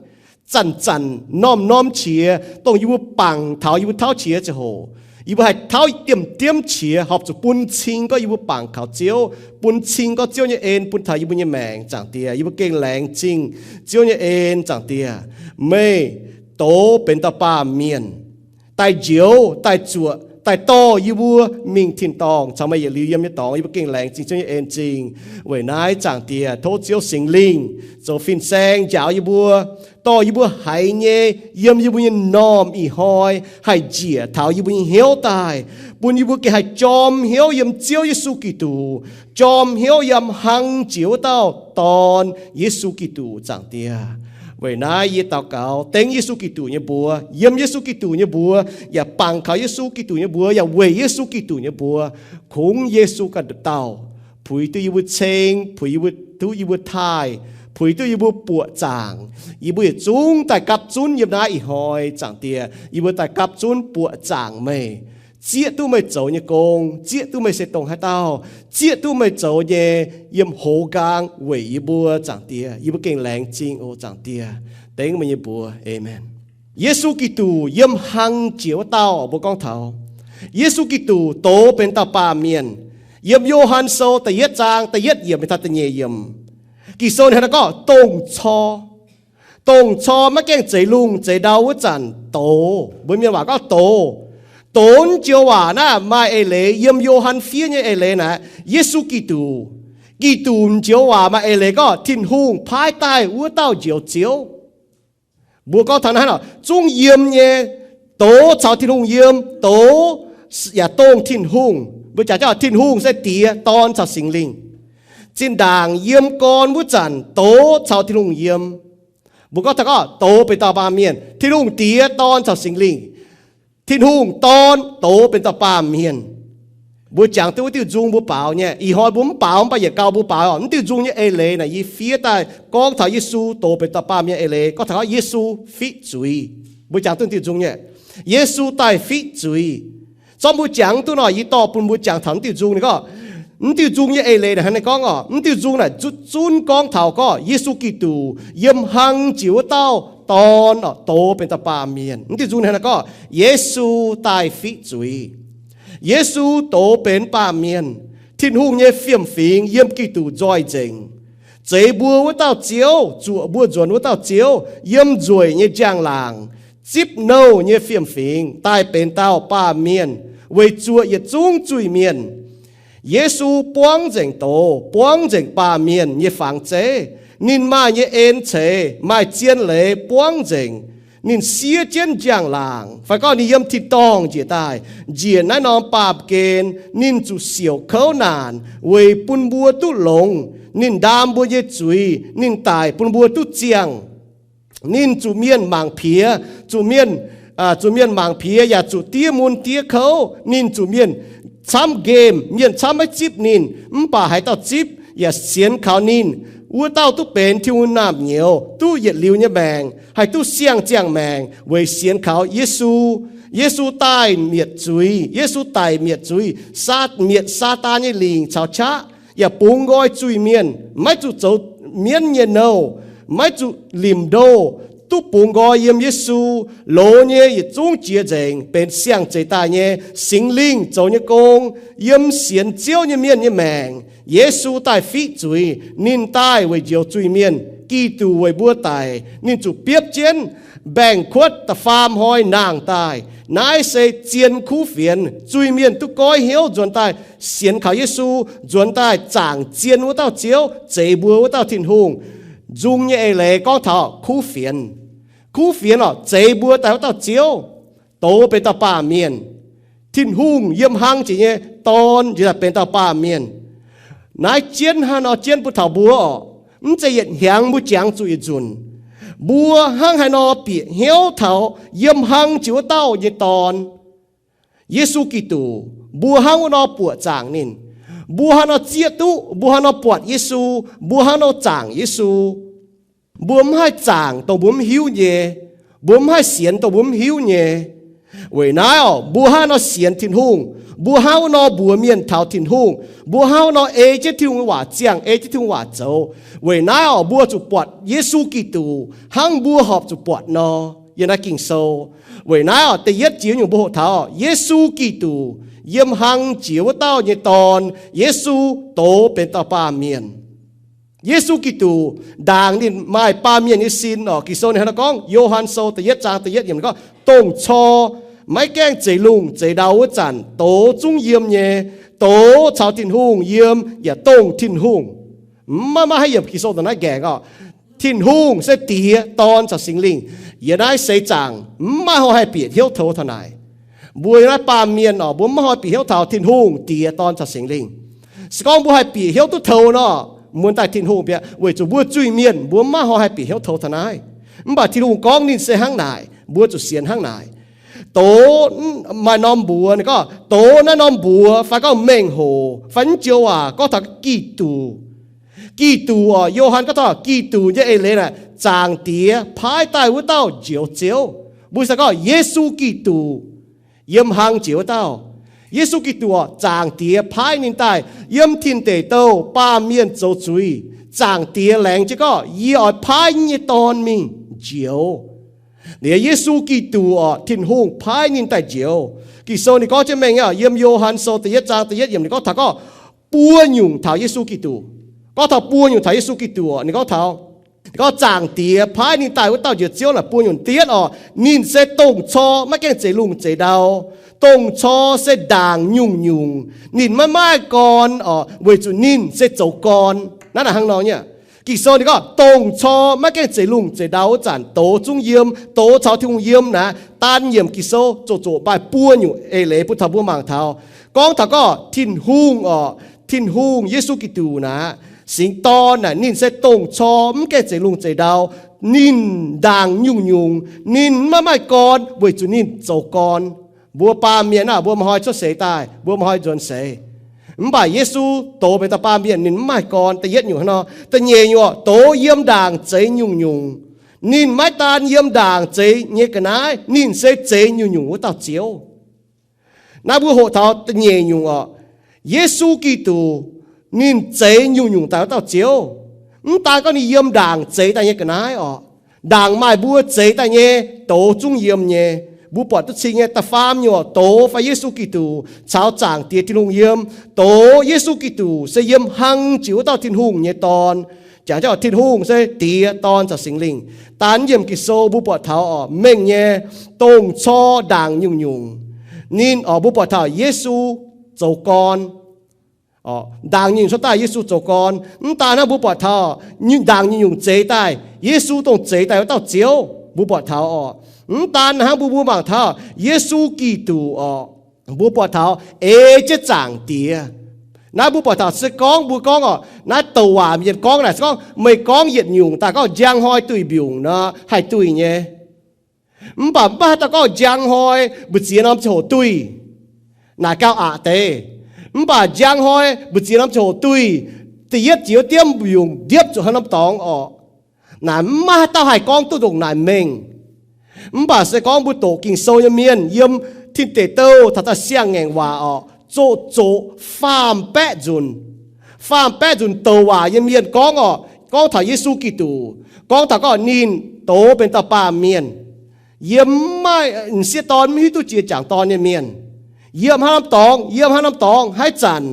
Zanc-zanc norm-norm qiex dongh yie mbuo bangc taux yie mbuo tauv qiex ziangh hoc, yie mbuo haih tauv diemv-diemv qiex, horpc zuqc bun cing gorngv yie mbuo bangc kaux Ziouv, bun cing gorngv Ziouv nyei en bun taux yie mbuo nyei maengc, Zaangc Diex. Yie mbuo gengh laengz zingh Ziouv nyei en, Zaangc Diex. Meih douz benx dauh baamh mienh, daaih njoux, daaih zuoqc, daaih dorh yie mbuo mingh tin-dorngh, caux meih yietc liuz yiem nyei dorngx. Yie mbuo gengh laengz zingh Ziouv nyei en zingh. Weic naaiv, Zaangc Diex, tov Ziouv Singx Lingh zoux fin-saeng njaaux yie mbuo, dorh yie mbuo haiz nyei, yiem yie mbuo nyei m'normh ih hnoi haih njiec taux yie mbuo nyei hnyouv daaih, bun yie mbuo gengh haih jorm hnyouv yiem Ziouv Yesu Giduc, jorm hnyouv yiem hlang jiex wuov dauh Dorn, Yesu Giduc, Zaangc Diex. Weic naaiv yie daux gaux dengv Yesu Giduc nyei mbuox, yiem Yesu Giduc nyei mbuox, yaac bangc kaux Yesu Giduc nyei mbuox, yaac weic Yesu Giduc nyei mbuox, kungx Yesu ganh dauh puix duqv yie mbuo ceng, puix yie mbuo, duqv yie mbuo taaih, puix duqv yie mbuo buoqc zaangc. Yie mbuo yietc zungv daaih gapv zunv yiem naaiv ih hnoi, Zaangc Diex, yie mbuo daaih gapv zunv buoqc zaangc meih, zieqv duqv meih zoux nyei gong, zieqv duqv meih se dongh haaix dauh, zieqv duqv meih zoux nyei yiem hoz nqaang weic yie mbuo, Zaangc Diex. Yie mbuo gengh laengz zingh oc, Zaangc Diex. Dengv meih nyei mbuox. Aamen. Yesu Giduc yiem hlang jiex wuov dauh, mbuo gorngv taux Yesu Giduc douz benx dauh baamh mienh. Yiem Yo^han Sou da'yietv zaang da'yietv yiemc taux da'nyeic yiemc, Ging-Sou ninh hnangv naaiv gorngv, dongh cor, dongx cor maiv gaengh zeix lungh zeix ndau wuov zanc douz. Mbuo mienh waac gorngv douz. Douz joux waac naaiv maaih eix leiz yiem Yo^han fiev nyei eix leiz naaic, Yesu Giduc. Giduc joux waac maaih eix leiz gorngv Tin-Hungh paaiv daaih wuov dauh Njoux Ziouv. Mbuo gorngv taux naaiv nor, zungv yiem nyei, douz caux Tin-Hungh yiem, douz yaac dongh Tin-Hungh. Mbuo jaax jauv Tin-Hungh se Diex, Dorn caux Singx Lingh. Zinh ndaangc yiem gorn wuov zanc douz caux Tin-Hungh yiem. Mbuo gorngv taux gorngv douz benx dauh baamh mienh, Tin-Hungh Diex, Dorn caux Singx Lingh. Tin-Hungh Dorn douz benx dauh baamh mienh. Mbuo jangx duqv wuov diuh nzung mbuo baaux nyei. Ih hnoi mbuo mv baaux mv baac yietc gau mbuo baaux oc. Mv diuh nzung nyei eix leiz naaic yie fiev daaih gorngv taux Yesu douz benx dauh baamh mienh eix leiz, gorngv taux gorngv Yesu fiqv zuiz. Mbuo jangx duqv diuh nzung nyei, Yesu daaih fiqv zuiz. Zorqv mbuo jangx duqv nor, yie dorh bun mbuo jangx taux mv diuh nzung naaic gorngv, mv diuh nzung nyei eix leiz naaic hnangv naaiv gorngv oc. Mv diuh nzung naaic zunv gorngv taux gorngv Yesu Giduc yiem hlang jiex wuov dauh Dorn oc, douz benx dauh baamh mienh. Mv diuh nzung hnangv naaiv gorngv Yesu daaih fiqv zuiz. Yesu douz benx baamh mienh. Tin-Hungh nyei fiem-fingx yiem Giduc nzoih nzengc. Zeix mbuo wuov dauh Ziouv, zuoqc mbuo nzuonx wuov dauh Ziouv, yiem nzueic nyei njang-laangc zipv nouh nyei fiem-fingx daaih benx dauh baamh mienh weic zuoqc yietc zungv zuiz-mienh. Yesu buangv nzengc doz, buangv nzengc baamh mienh nyei fangx zeiv. Ninh maaih nyei en ceix, maaih zien leiz buangv nzengc. Ninh siev jienv njang-laangc, fai gorngv ninh yiem tin-dorngh njiec daaih, njiec naaiv norm baamh gen, ninh zuqc siouc kouv naanc weic bun mbuo duqv longx. Ninh ndaam mbuo nyei zuiz, ninh daic bun mbuo duqv ziangh. Ninh zuqc mienh mangc piex, zuqc mienh, zuqc mienh mangc piex yaac zuqc diev mun diev kouv. Ninh zuqc mienh camv nqemh, mienh camv maiv zipv ninh, mv baac haaix dauh zipv yaac sienx kaux ninh, wuov dauh duqv benx Tin-Hungh naamh nyouz, duqv yietc liuz nyei maengc, haih duqv siang-ziangh maengc weic sienx kaux Yesu. Yesu daaih mietc zuiz, Yesu daic mietc zuiz, saa, mietc Saadaan nyei lingc caux qaqv, yaac bungx nqoi zuiz-mienh, maiv zuqc zoux mienv nyei nouh, maiv zuqc limc ndo, duqv bungx nqoi yiem Yesu. Loz nyei yietc zungv jiex nzengc, benx siang-zeix daaih nyei, Singx Lingh zoux nyei gong, yiem sienx Ziouv nyei mienh nyei maengc. Yesu daaih fiqv zuiz, ninh daaih weic njoux zuiz-mienh, Giduc weic mbuo daic, ninh zuqc biopv jienv, mbaengx-kuotv da'faam hnoi nangh daaih. Naaiv se zien kuv fienx, zuiz-mienh duqv goiv hnyouv nzuonx daaih sienx kaux Yesu, nzuonx daaih zaangc zien wuov dauh Ziouv, zeix mbuo wuov dauh Tin-Hungh, nzung nyei eix leiz gorngv taux kuv fienx. Kuv fienx orqc, zeix mbuo daaih wuov dauh Ziouv, doz benx dauh baamh mienh. Tin-Hungh yiem hlang jiex nyei Dorn njiec daaih benx dauh baamh mienh. Naaiv jienv hnangv nor jienv bun taux mbuo orqc, mv zeiz yietc hnyangx mbuo jangx zuqc yietc nzunc. Mbuo hnangv haaix nor bieqc hnyouv taux yiem hlang jiex wuov dauh nyei Dorn, Yesu Giduc, mbuo hnangv wuov nor buoqc zaangc ninh. Mbuo hnangv nor zieqv duqv, mbuo hnangv nor buatc Yesu, mbuo hnangv nor zaangc Yesu. Mbuo mv haih zaangc dongh mbuo mv hiuv nyei. Mbuo mv haih sienx dongh mbuo mv hiuv nyei. Weic naaiv orqc, mbuo hnangv nor sienx Tin-Hungh, mbuo hnangv wuov nor mbuox mienh taux Tin-Hungh, mbuo hnangv wuov nor ei jienv Tin-Hungh nyei waac ziangh, ei jienv Tin-Hungh waac zoux. Weic naaiv orqc, mbuo zuqc buatc Yesu Giduc hnangv mbuo horpc zuqc buatc nor yiem naaiv Ging-Sou. Weic naaiv orqc, da'yietv jiex nyungc mbuo hoqc taux Yesu Giduc, yiem hlang jiex wuov dauh nyei Dorn, Yesu doz benx dauh baamh mienh. Yesu Giduc ndaangc ninh maaih baamh mienh nyei sin orqc. Ging-Sou ninh hnangv naaiv gorngv, Yo^han Sou da'yietv zaang da'yietv yiemc ninh gorngv, dongh cor maiv gaengh zeix lungh zeix ndau wuov zanc doz zungv yiem nyei, doz caux Tin-Hungh yiem yaac dongh Tin-Hungh. Mv maaih, maaih haaix yiemc Ging-Sou dongh naaiv nqaengc orqc. Tin-Hungh se Diex, Dorn caux Singx Lingh. Yiem naaiv seix zaangc mv maaih hoz haih bieqc hnyouv tou taux naaic. Mbuo yiem naaiv baamh mienh orqc, mbuo mv maaih hoz bieqc hnyouv taux Tin-Hungh, Diex, Dorn caux Singx Lingh. Se gorngv mbuo haih bieqc hnyouv duqv tou nor, muonz daaih Tin-Hungh bieqc, weic zuqc mbuo zuiz mienh, mbuo mv maaih hoz haih bieqc hnyouv tou taux naaiv. Mv baac Tin-Hungh gorngv ninh se hnangv naaic, mbuo zuqc sienx hnangv naaic. Doz maaih norm mbuox, ninh gorngv doz naaiv norm mbuox fai gorngv mengh hoc fai mv joux waac gorngv taux Giduc. Giduc orqc, Yo^han gorngv taux Giduc nyei eix leiz naaic, Zaangc Diex paaiv daaih wuov dauh Njoux Ziouv. Mbuo se gorngv Yesu Giduc yiem hlang jiex wuov dauh. Yesu Giduc orqc, Zaangc Diex paaiv ninh daaih yiem tin-deic douh baamh mienh zoux zuiz. Zaangc Diex laengz jienv gorngv, Yie oix paaiv yie nyei Dorn mingh njoux. Liuz Yesu Giduc orqc, Tin-Hungh paaiv ninh daaih njoux. Ging-Sou ninh gorngv jienv mengh nyei orqc, yiem Yo^han Sou da'yietv zaang da'yietv yiemc ninh gorngv taux gorngv buo nyungc taux Yesu Giduc. Gorngv taux buo nyungc taux Yesu Giduc orqc, ninh gorngv taux, ninh gorngv Zaangc Diex paaiv ninh daaih wuov dauh Njoux Ziouv naaic buo nyungc. Da'yietv orqc, ninh se dongh cor maiv gaengh zeix lungh zeix ndau. Dongh cor se ndaangc nyungc-nyungc. Ninh maiv maaih gorn orqc, weic zuqc ninh se zoux gorn. Naaiv naaic hnangv nor nyei. Ging-Sou ninh gorngv dongh cor maiv gaengh zeix lungh zeix ndau wuov zanc doz zungv yiem, doz caux Tin-Hungh yiem naaic. Daan yiemc Ging-Sou zoqc zoqc maaih buo nyungc eix leiz bun taux mbuo mangc taux. Gorngv taux gorngv Tin-Hungh orqc, Tin-Hungh Yesu Giduc naaic, Singx Dorn naaic, ninh se dongh cor mv gaengh zeix lungh zeix ndau. Ninh ndaangc nyungc-nyungc, ninh maiv maaih gorn weic zuqc ninh zoux gorn. Mbuo baamh mienh aah, mbuo maaih hnoi cuotv seix daaih, mbuo maaih hnoi nzuonx seix. Mv baac Yesu doz benx dauh baamh mienh, ninh mv maaih gorn. Da'yietv nyungc hnangv nor. Da'nyeic nyungc orqc, doz yiem ndaangc zeix nyungc-nyungc. Ninh maiv daan yiem ndaangc zeix nyei ga'naaiv, ninh se zeix nyungc-nyungc wuov dauh Ziouv. Naaiv mbuo hoqc taux da'nyeic nyungc orqc, Yesu Giduc ninh zeix nyungc-nyungc daaih wuov dauh Ziouv. Mv daan gorngv ninh yiem ndaangc zeix daaih nyei ga'naaiv orqc. Ndaangc maaih mbuo zeix daaih nyei doz zungv yiem nyei. Mbuo buatc duqv cing nyei. Da'faam nyungc orqc, doz fai Yesu Giduc caux Zaangc Diex Tin-Hungh yiem. Doz Yesu Giduc se yiem hlang jiex wuov dauh Tin-Hungh nyei Dorn. Jangx jienv orqc, Tin-Hungh se Diex, Dorn caux Singx Lingh. Daan yiemc Ging-Sou mbuo buatc taux orqc, mengh nyei, dongh cor ndaangc nyungc-nyungc. Ninh orqc, mbuo buatc taux Yesu zoux gorn. Ndaangc nyungc-nyungc cuotv daaih Yesu zoux gorn. Mv daan hnangv, mbuo buatc taux ndaangc nyungc-nyungc zeix daaih Yesu, dongh zeix daaih wuov dauh Ziouv. Mbuo buatc taux oc, mv daan hnangv, mbuo mbuo mangc taux Yesu Giduc oc, mbuo buatc taux ei jienv Zaangc Diex. Naaiv mbuo buatc taux se gorngv mbuo gorngv oc, naaiv douc waac mienh gorngv naaic se gorngv meih gorngv yietc nyungc daaih gorngv njang hnoi duih mbiungc nor haih duih nyei. Mv baac mv maaih haaix dauh gorngv njang hnoi mbu'ziex norm ziangh hoc duih. Naaic gauh aqc deix. Mv baac njang hnoi mbu'ziex norm ziangh hoc duih, da'yietv jiex diemv mbiungc ndiepv zuqc haaix norm dorngx orqc. Naaic mv maaih haaix dauh haih gorngv duqv ndongc naaic mengh. Mv baac se gorngv mbuo doqc Ging-Sou nyei mienh yiem Tin Deic Douh taux daaih Siang-Ngaengc Waac orqc, zoqc zoqc faam-baeqv nzunc, faam-baeqv nzunc douc waac nyei mienh gorngv orqc, gorngv taux Yesu Giduc, gorngv taux gorngv ninh doz benx dauh baamh mienh, yiem maiv m'sieqv dorn mv hiuv duqv jiex jangc dorn nyei mienh, yiem haaix norm dorngx, yiem haaix norm dorngx haaix zanc.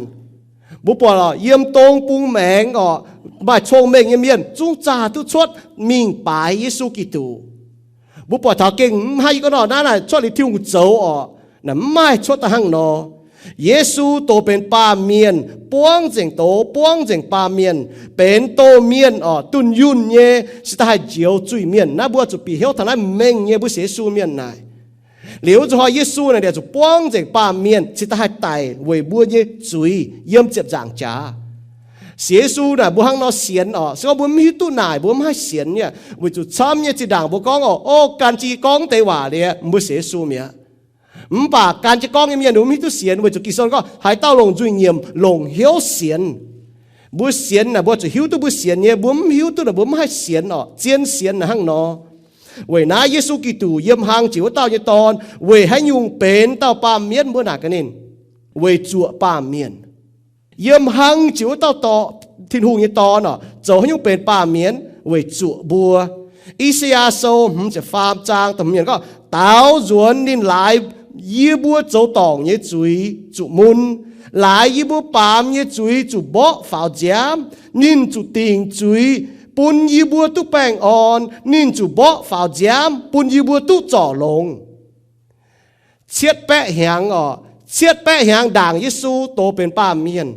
Mbuo buatc yiem dong bung maengx orqc, maaih cong-mengh nyei mienh zungv zaah duqv cuotv mingh baaix Yesu Giduc. Mbuo buatc taux gengh mv haih gorngv nor naaiv naaic cuotv liuz Tin-Hungh zoux orqc, naaic mv maaih cuotv daaih hnangv nor. Yesu doz benx baamh mienh, buangv nzengc doz, buangv nzengc baamh mienh, benx doz mienh orqc, dunh yunh nyei, cingx daaih haih njoux zuiz-mienh. Naaiv mbuo zuqc bieqc hnyouv taux naaiv mengh nyei, mbuo sienx Yesu mienh naaic. Liuz zuqc hnoi Yesu naaic liuz zuqc buangv nzengc baamh mienh cingx daaih haih daic weic mbuo nyei zuiz yiem ziepc nzaangc jaax. Sienx Yesu naaic mbuo hnangv nor sienx orqc. Se gorngv mbuo mv hiuv duqv naaic, mbuo mv haih sienx nyei, weic zuqc camv nyei zinh ndaangc mbuo gorngv orqc, o, gan jienv gorngv deix waac liuz mbuo sienx Yesu mi'aqv. Mv baac gan jienv gorngv nyei mienh mbuo mv hiuv duqv sienx, weic zuqc Ging-Sou gorngv haaix dauh longc nzuih nyiemc longc hnyouv sienx. Mbuo sienx naaic mbuo zuqc hiuv duqv mbuo sienx nyei, mbuo mv hiuv duqv naaic mbuo mv haih sienx orqc. Zien sienx naaic hnangv nor. Weic naaiv Yesu Giduc yiem hlang jiex wuov dauh nyei dorn weic haaix nyungc benx dauh baamh mienh, mbuo naaic gaax ninh, weic zuoqc baamh mienh. Yiem hlang jiex wuov dauh dorh, Tin-Hungh nyei dorn orqc, zoux haaix nyungc benx baamh mienh? Weic zuoqc mbuo. I^saa^yaa Sou hmz ziepc faam zaang da'hmz yiemc gorngv, daaux nzuonx ninh laaix yie mbuo zoux dorngc nyei zuiz zuqc mun, laaix yie mbuo baamz nyei zuiz zuqc mborqv faaux nziaamv. Ninh zuqc dingc zuiz bun yie mbuo duqv baengh orn, ninh zuqc mborqv faaux nziaamv bun yie mbuo duqv zorc longx. Cietv baeqv hnyangx orqc, cietv baeqv hnyangx ndaangc Yesu doz benx baamh mienh,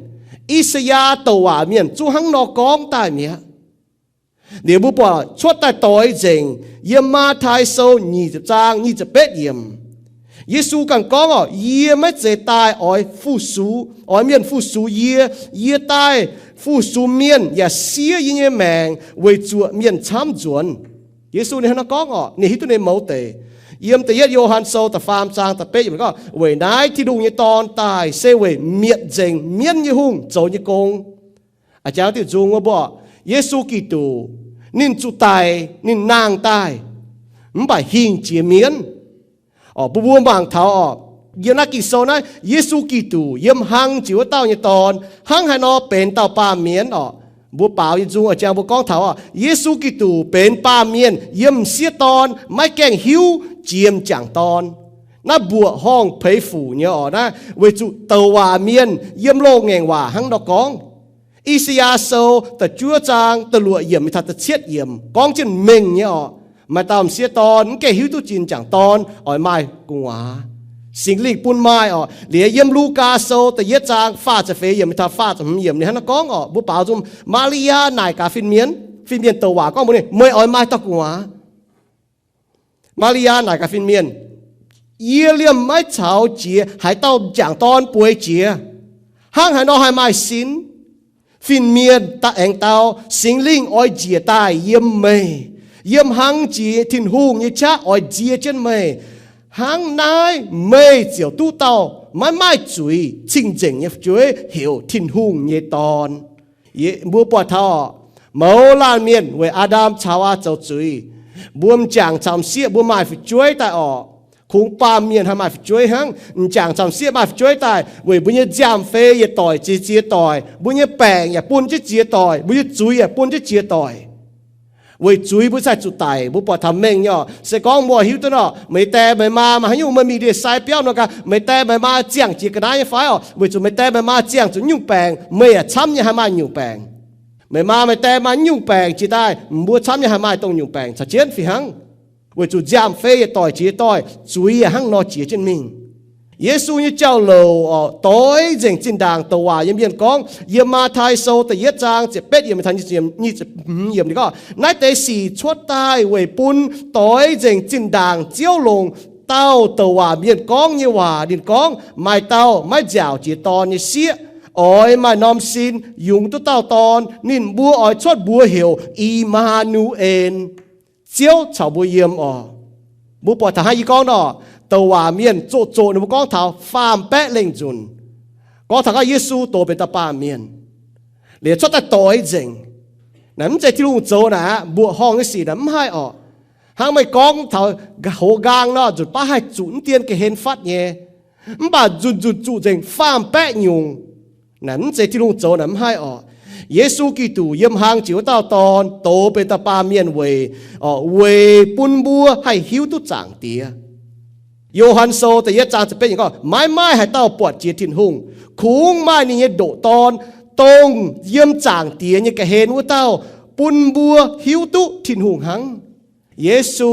I^saa^yaa douc waac mienh zungv hnangv nor gorngv daaih mi'aqv. Liuz mbuo buatc cuotv daaih doix nzengc yiem Matv^tai Sou nyic ziepc zaang nyic ziepc betv yiemc. Yesu ganh gorngv orqc, yie maiv zeiz daaih oix fu-sux, oix mienh fu-sux yie. Yie daaih fu-sux mienh yaac siev yie nyei maengc weic zuoqc mienh camv nzuonx. Yesu ninh hnangv nor gorngv orqc, ninh hiuv duqv ninh mouz deix. Yiem da'yietv Yo^han Sou da'faam zaang da'betv yiemc gorngv, weic naaiv Tin-Hungh nyei Dorn daaih se weic mietc nzengc mienv nyei hungh zoux nyei gong. A'jangv diuh nzung wuov mbuo, Yesu Giduc, ninh zuqc daic, ninh nangh daaih, mv baac hingh jiex mienv. Orqc, mbuo mbuo mangc taux orqc, yiem naaiv Ging-Sou naaiv, Yesu Giduc yiem hlang jiex wuov dauh nyei Dorn hnangv haaix nor benx dauh baamh mienh orqc. Mbuo baaux nyei nzung a'jangv mbuo gorngv taux orqc, Yesu Giduc benx baamh mienh yiem m'sieqv dorn maiv gaengh hiuv jiex m'jangc dorn. Naaiv mbuoqc horngh peix fuc nyei orqc, naaiv weic zuqc douc waac mienh yiem loz-ngaengc waac hnangv nor gorngv. I^saa^yaa Sou da'juov zaang da'luoqc yiemc mingh taux da'cietv yiemc gorngv jienv mengh nyei orqc. Maaih dauh m'sieqv dorn mv gaengh hiuv duqv jiex m'jangc dorn oix maaih gu'nguaaz. Singx Lingh bun maaih orqc. Liuz yiem Lugaa Sou da'yietv zaang faah ziepc feix yiemc mingh taux faah ziepc hmz yiemc ninh hnangv naaiv gorngv orqc, mbuo baaux nzung, Maa^li^yaa naaic gaax fin-mienh, fin-mienh douc waac gorngv mbuox ninh, meih oix maaih dauh gu'nguaaz. Maa^li^yaa naaic gaax fin-mienh, yie liemh maiv caux jiex haaix dauh m'jangc dorn bueix jiex. Hnangv haaix nor haih maaih sin? Fin-mienh da'aengx dau, Singx Lingh oix njiec daaih yiem meih, yiem hlang jiex Tin-Hungh nyei qaqv oix nzie jienv meih. Hnangv naaiv meih ziouc duqv dauh maiv maaih zuiz cing-nzengc nyei fu'jueiv heuc Tin-Hungh nyei Dorn. Mbuo buatc taux orqc, mouz laanh mienh weic Aa^ndam caux Awaa zoux zuiz, mbuo m'jangc caux m'sieqv mbuo maaih fu'jueiv daaih orqc. Kungx baamh mienh haih maaih fu'jueiv hnangv. M'jangc caux m'sieqv maaih fu'jueiv daaih weic mbuo nyei nziaamv-fei yietc doic ziex ziex doic, mbuo nyei baengc yaac bun jienv ziex doic, mbuo nyei zuiz yaac bun jienv ziex doic. Weic zuiz mbuo sai zuqc daic. Mbuo buatc taux mengh nyei orqc, se gorngv mbuo hiuv duqv orqc, meih die meih maa maaih haaix nyungc meih mingh ndie-sai biauv nor gaax, meih die meih maa ziangh jiex ga'naaiv nyei fai orqc? Weic zuqc meih die meih maa ziangh zuqc nyungc baengc, meih yaac camv nyei haih maaih nyungc baengc. Meih maa meih die maaih nyungc baengc jiex daaih, mbuo camv nyei haih maaih dongh nyungc baengc caux jienv fih hnangv. Weic zuqc nziaamv-fei yietc doic jiex doic, zuiz yaac hnangv nor jiex jienv mingh. Yesu nyei jauv-louc oc, doix nzengc zinh ndaangc douc waac yiem mienh gorngv. Yiem Matv^tai Sou da'yietv zaang ziepc betv yiemc, nyic ziepc hmz yiemc ninh gorngv, naaiv deix sic cuotv daaih weic bun doix nzengc zinh ndaangc Ziouv longc dauh douc waac mienh gorngv nyei waac. Ninh gorngv, maaih dauh maiv nziaauc jiex dorn nyei sieqv, oix maaih norm sin yungz duqv dauh dorn. Ninh mbuo oix cuotv mbuox heuc I^maa^nu^en, Ziouv caux mbuo yiem oc. Mbuo buatc taux hnangv yie gorngv nor, douc waac mienh zoqc zoqc ninh mbuo gorngv taux faam-baeqv lengh nzunc, gorngv taux gaax Yesu dox benx dauh baamh mienh, liuz cuotv daaih doix nzengc. Naaiv mv zeiz Tin-Hungh zoux naaic aqv. Mbuoqc horngh nyei sic naaiv mv haih oc. Hnangv meih gorngv taux hoz nqaang nor, nzunc baav haih zuqc mv dien ga'hlen fatv nyei. Mv baac nzunc nzunc zuqc nzengc faam-baeqv nyungc. Naaiv mv zeiz Tin-Hungh zoux naaiv mv haih oc. Yesu Giduc yiem hlang jiex wuov dauh dorn dox benx dauh baamh mienh weic, weic bun mbuo haih hiuv duqv Zaangc Diex. Yo^han Sou da'yietv zaang ziepc betv yiemc gorngv, maiv maaih haaix dauh buatc jiex Tin-Hungh. Kungx maaih ninh nyei ndoqc Dorn, dongh yiem Zaangc Diex nyei ga'hlen wuov dauh, bun mbuo hiuv duqv Tin-Hungh hnangv. Yesu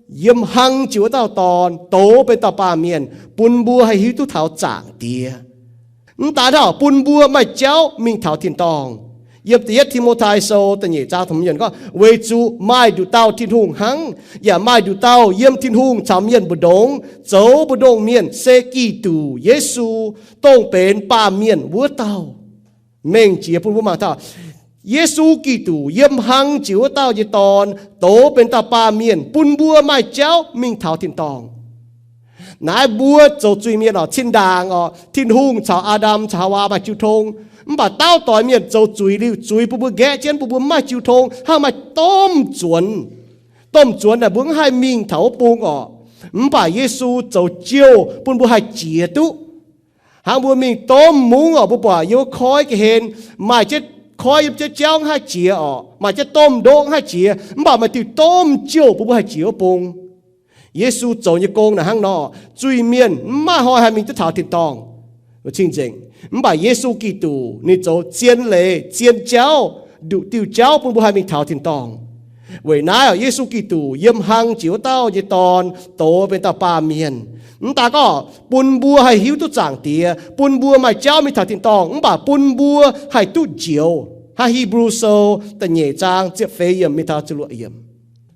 yiem hlang jiex wuov dauh dorn dox benx dauh baamh mienh bun mbuo haih hiuv duqv taux Zaangc Diex. Mv daan hnangv, bun mbuo maaih jauv mingh taux tin-dorngh. Yiem da'yietv Ti^mo^tai Sou da'nyeic zaang taux hmz yiemc gorngv, weic zuqc maaih nduqc dauh Tin-Hungh hnangv, yaac maaih nduqc dauh yiem Tin-Hungh caux mienh mbu'ndongx zoux mbu'ndongx mienh, se Giduc Yesu, dongh benx baamh mienh wuov dauh. Mengh jiex bun mbuo mangc taux Yesu Giduc yiem hlang jiex wuov dauh nyei dorn dox benx dauh baamh mienh bun mbuo maaih jauv mingh taux tin-dorngh. Naaiv mbuo zoux zuiz-mienh oc, cin-ndaangc oc, Tin-Hungh caux Aa^ndam caux Haawaa maaih jiu tong. Mv baac dauh doix mienh zoux zuiz liuz, zuiz bun mbuo nqaeqv jienv, bun mbuo mv maaih jiu tong, hnangv maaih domh zuonx. Domh zuonx naaic mbuo mv haih mingh taux wuov bung oc. Mv baac Yesu zoux jouh bun mbuo haih jiex duqv. Hnangv mbuo mingh domh mungv oc, mbuo buatc yiem wuov koiv ga'hlen maaih jienv koiv yiem jienv jauv mv haih jiex oc, maaih jienv domh ndoqv mv haih jiex, mv baac maaih diuh domh jouh bun mbuo haih jiex wuov bung. Yesu zoux nyei gong naaic hnangv nor, zuiz-mienh mv maaih hnoi haih mingh duqv taux tin-dorngh cing-nzengc. Mv baac Yesu Giduc ninh zoux zien leiz, zien jauv, nduqc diuh jauv bun mbuo haih mingh taux tin-dorngh. Weic naaiv oc, Yesu Giduc yiem hlang jiex wuov dauh nyei dorn dox benx dauh baamh mienh. Mv daan gorngv bun mbuo haih hiuv duqv Zaangc Diex, bun mbuo maaih jauv mingh taux tin-dorngh, mv baac bun mbuo haih duqv njoux. Hnangv Hipv^lu Sou da'nyeic zaang ziepc feix yiemc mingh taux ziepc luoqc yiemc.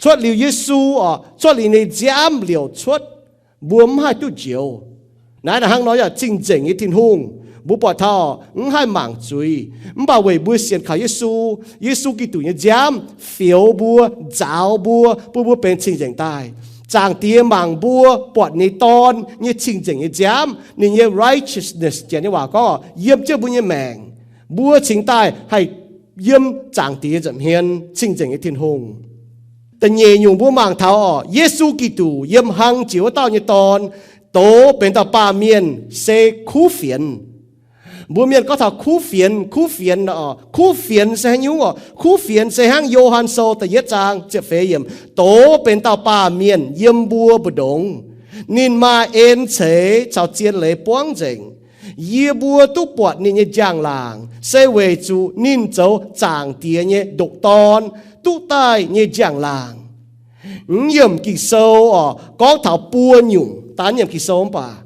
Cuotv liuz Yesu oc, cuotv liuz ninh nziaamv liouc cuotv, mbuo mv haih duqv njoux. Naaiv naaic hnangv nor yaac cing-nzengc nyei Tin-Hungh, mbuo buatc taux mv haih mangc zuiz. Mv baac weic mbuo sienx kaux Yesu, Yesu Giduc nyei nziaamv fioux mbuo, nzaaux mbuo, bun mbuo benx cing-nzengc daaih. Zaangc Diex mangc mbuo buatc ninh Dorn nyei cing-nzengc nyei nziaamv, ninh nyei righteousness, Janx nyei waac gorngv yiem jienv mbuo nyei maengc. Mbuo cingx daaih haih yiem Zaangc Diex nza'hmien, cing-nzengc nyei Tin-Hungh. Da'nyeic nyungc mbuo mangc taux oc, Yesu Giduc yiem hlang jiex wuov dauh nyei Dorn dox benx dauh baamh mienh se kuv fienx. Mbuo mienh gorngv taux kuv fienx, kuv fienx, kuv fienx se haaix nyungc oc? Kuv fienx se hnangv Yo^han Sou da'yietv zaang ziepc feix yiemc, dox benx dauh baamh mienh yiem mbuo mbu'ndongx. Ninh maaih en ceix caux zien leiz buangv nzengc. Yie mbuo duqv buatc ninh nyei njang-laangc se weic zuqc ninh zoux Zaangc Diex nyei ndoqc Dorn duqv daaih nyei njang-laangc. Mv yiemc Ging-Sou oc, gorngv taux buo nyungc, da'yietv yiemc Ging-Sou mv baac,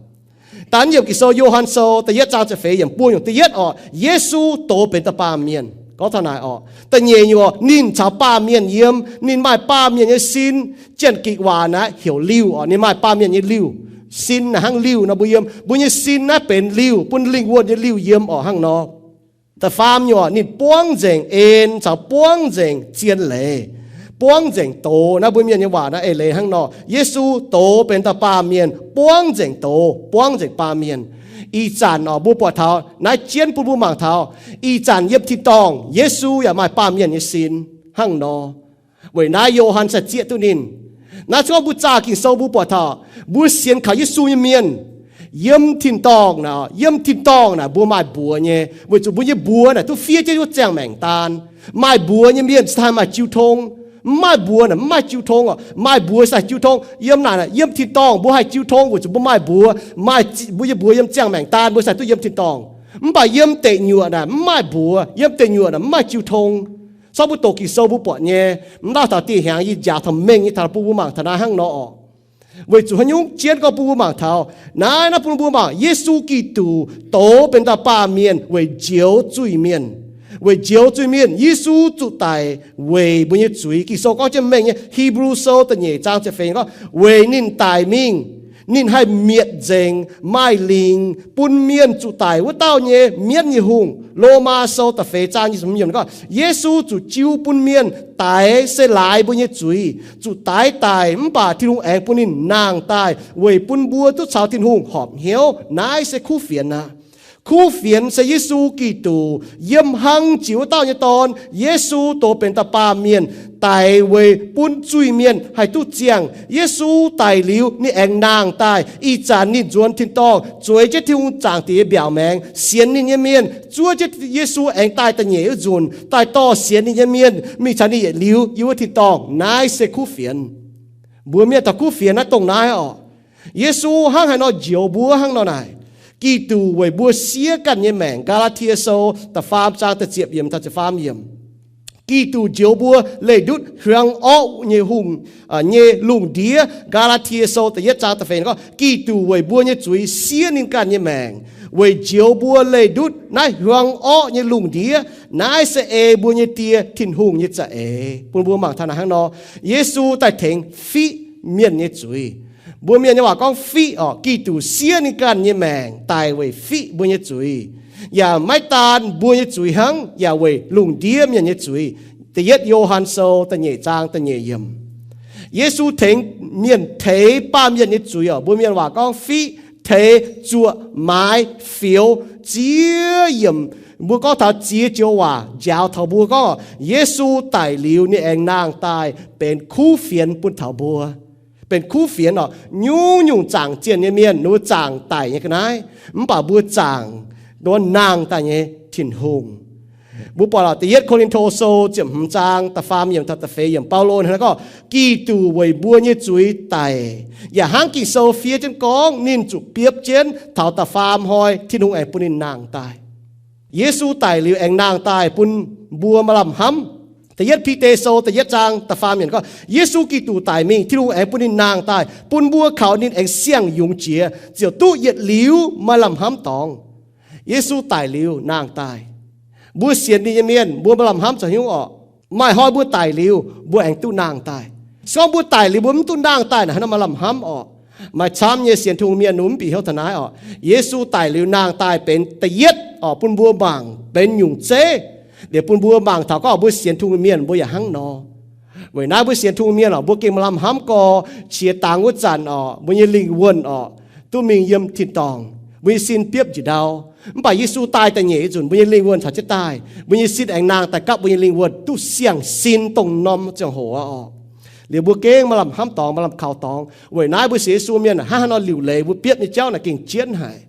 da'yietv yiemc Ging-Sou, Yo^han Sou da'yietv zaang ziepc feix yiemc, buo nyungc. Da'yietv oc, Yesu dox benx dauh baamh mienh, gorngv taux naaic oc. Da'nyeic nyungc oc, ninh caux baamh mienh yiem, ninh maaih baamh mienh nyei sin. Janx-Gikc waac naaiv heuc liuh oc, ninh maaih baamh mienh nyei liuh. Sin naaic hnangv liuh nor mbuo yiem, mbuo nyei sin naaiv benx liuh, bun lingh wuonh nyei liuh yiem oc, hnangv nor. Da'faam nyungc oc, ninh buangv nzengc en caux buangv nzengc zien leiz, buangv nzengc doz. Naaiv mbuo mienh nyei waac naaiv eix leiz hnangv nor, Yesu dox benx dauh baamh mienh, buangv nzengc doz, buangv nzengc baamh mienh. Ih zanc oc, mbuo buatc taux naaiv jienv bun mbuo mangc taux, ih zanc yiem tin-dorngh Yesu yaac maaih baamh mienh nyei sin hnangv nor. Weic naaiv Yo^han sai zieqv duqv ninh. Naaiv se gorngv mbuo zaah Ging-Sou mbuo buatc taux mbuo sienx kaux Yesu nyei mienh, yiem tin-dorngh naaic, yiem tin-dorngh naaic mbuo maaih mbuox nyei, weic zuqc mbuo nyei mbuox naaic duqv fiev jienv wuov ziangh maengc daan. Maaih mbuox nyei mienh cingx daaih maaih jiu tong. Mv maaih mbuox naaic mv maaih jiu tong oc. Maaih mbuox cingx daaih jiu tong. Yiem naaic, yiem tin-dorngh mbuo haih jiu tong weic zuqc mbuo maaih mbuox, maaih mbuo nyei mbuox yiem ziangh maengc daan, mbuo cingx daaih duqv yiem tin-dorngh. Mv baac yiem deic nyuoqc naaic mv maaih mbuox, yiem deic nyuoqc naaic mv maaih jiu tong. Sortv mbuo doqc Ging-Sou mbuo buatc nyei, mv lauh taux dieh hnyangx yie njaaux taux mengh nyei taux bun mbuo mangc taux naaiv hnangv nor oc. Weic zuqc haaix nyungc? Jienv gorngv bun mbuo mangc taux naaiv, naaiv bun mbuo mangc Yesu Giduc doz benx dauh baamh mienh weic njoux zuiz-mienh. Weic njoux zuiz-mienh Yesu zuqc daic weic mbuo nyei zuiz. Ging-Sou gorngv jienv mengh nyei, Hipv^lu Sou da'nyeic zaang ziepc feix gorngv, weic ninh daic mingh, ninh haih mietc nzengc maaih lingc bun mienh zuqc daic wuov dauh nyei mienv nyei hungh. Lomaa Sou da'feix zaang gorngv, Yesu zuqc jiu bun mienh daix se laaix mbuo nyei zuiz, zuqc daix daic, mv baac Tin-Hungh aengx bun ninh nangh daaih weic bun mbuo duqv caux Tin-Hungh horpc hnyouv. Naaiv se kuv fienx aqv. Kuv fienx se Yesu Giduc yiem hlang jiex wuov dauh nyei Dorn. Yesu doz benx dauh baamh mienh daic weic bun zuiz-mienh haih duqv ziangh. Yesu daic liuz ninh aengx nangh daaih. Ih zanc ninh nzuonx tin-dorngh zueiz jienv Tin-Hungh Zaangc Diex nyei mbiaauc maengx. Sienx ninh nyei mienh zuov jienv Yesu aengx daaih da'nyeic wuov nzunc daaih dorh sienx ninh nyei mienh mingh caux ninh yietc liuz yiem wuov tin-dorngh. Naaiv se kuv fienx. Mbuo mienh taux kuv fienx naaiv dongh naaiv orqc. Yesu hnangv haaix nor njoux mbuo hnangv nor naaic. Giduc weic mbuo siev ganh nyei maengc. Gaa^laa^tie Sou da'faam zaang da'ziepc yiemc taux ziepc faam yiemc. Giduc njoux mbuo leih ndutv hiuang orqv nyei hungh, nyei lungh ndiev. Gaa^laa^tie Sou da'yietv zaang da'feix gorngv, Giduc weic mbuo nyei zuiz siev ninh ganh nyei maengc, weic njoux mbuo leih ndutv naaiv hiuang orqv nyei lungh ndiev. Naaiv se ei mbuo nyei Die, Tin-Hungh nyei za'eix. Bun mbuo mangc taux naaic hnangv nor, Yesu daaih tengx fiqv mienh nyei zuiz. Mbuo mienh nyei waac gorngv fiqv orqc. Giduc siev ninh ganh nyei maengc daic weic fiqv mbuo nyei zuiz. Yaac maiv daan mbuo nyei zuiz hnangv, yaac weic lungh ndiev mienh nyei zuiz. Da'yietv Yo^han Sou da'nyeic zaang da'nyeic yiemc. Yesu tengx mienh teix baamh mienh nyei zuiz orqc. Mbuo mienh waac gorngv fiqv, teix, zuoqc, maaiz, fioux. Ziex yiemc mbuo gorngv taux ziex joux waac njaaux taux mbuo gorngv, Yesu daic liuz ninh aengx nangh daaih benx kuv fienx bun taux mbuo. Benx kuv fienx orqc. Nyungc-nyungc zaangc zienh nyei mienh, ninh mbuo zaangc daic nyei ga'naaiv, mv baac mbuo zaangc nduov nangh daaih nyei Tin-Hungh. Mbuo buatc lorqc, Da'yietv Ko^lin^to Sou ziepc hmz zaang da'faam yiemc taux da'feix yiemc, Baulo hnangv naaiv gorngv, Giduc weic mbuo nyei zuiz daic, yaac hnangv Ging-Sou fiev jienv gorngv, ninh zuqc biopv jienv taux da'faam hnoi Tin-Hungh aengx bun ninh nangh daaih. Yesu daic liuz aengx nangh daaih bun mbuo maaih lamh hnamv. Da'yietv Bide Sou da'yietv zaang da'faam yiemc gorngv, Yesu Giduc daic mingh, Tin-Hungh aengx bun ninh nangh daaih, bun mbuo kaux ninh aengx siang-yungz jiex, ziouc duqv yietc liuz maaih lamh hnamv dorngx. Yesu daic liuz nangh daaih. Mbuo sienx ninh nyei mienh, mbuo maaih lamh hnamv zoux haaix nyungc orqc? Maaih hnoi mbuo daic liuz, mbuo aengx duqv nangh daaih. Se gorngv mbuo daic liuz mbuo mv duqv nangh daaih naaic, haaix nor maaih lamh hnamv orqc? Maaih camv nyei sienx Tin-Hungh mienh mv bieqc hnyouv taux naaiv orqc. Yesu daic liuz nangh daaih benx da'yietv orqc, bun mbuo mangc benx nyungc zeiv. Liuz bun mbuo mangc taux gorngv mbuo sienx Tin-Hungh mienh mbuo yaac hnangv nor. Weic naaiv mbuo sienx Tin-Hungh mienh orqc, mbuo gengh maaih lamh hnamv gorx, qiex dangx wuov zanc orqc, mbuo nyei lingh wuonh orqc, duqv mingh yiem tin-dorngh, mbuo nyei sin biopv njiec ndau. Mv baac Yesu daaih da'nyeic nzunc, mbuo nyei lingh wuonh caux jienv daaih. Mbuo nyei sin aengx nangh daaih gapv mbuo nyei lingh wuonh duqv siang-sin dongh norm ziangh hoc orqc. Liuz mbuo gengh maaih lamh hnamv dorngx, maaih lamh kaux dorngx. Weic naaiv mbuo sienx Yesu mienh hnangv haaix nor liuc leiz mbuo biopv nyei jauv naaic gengh jienv haic.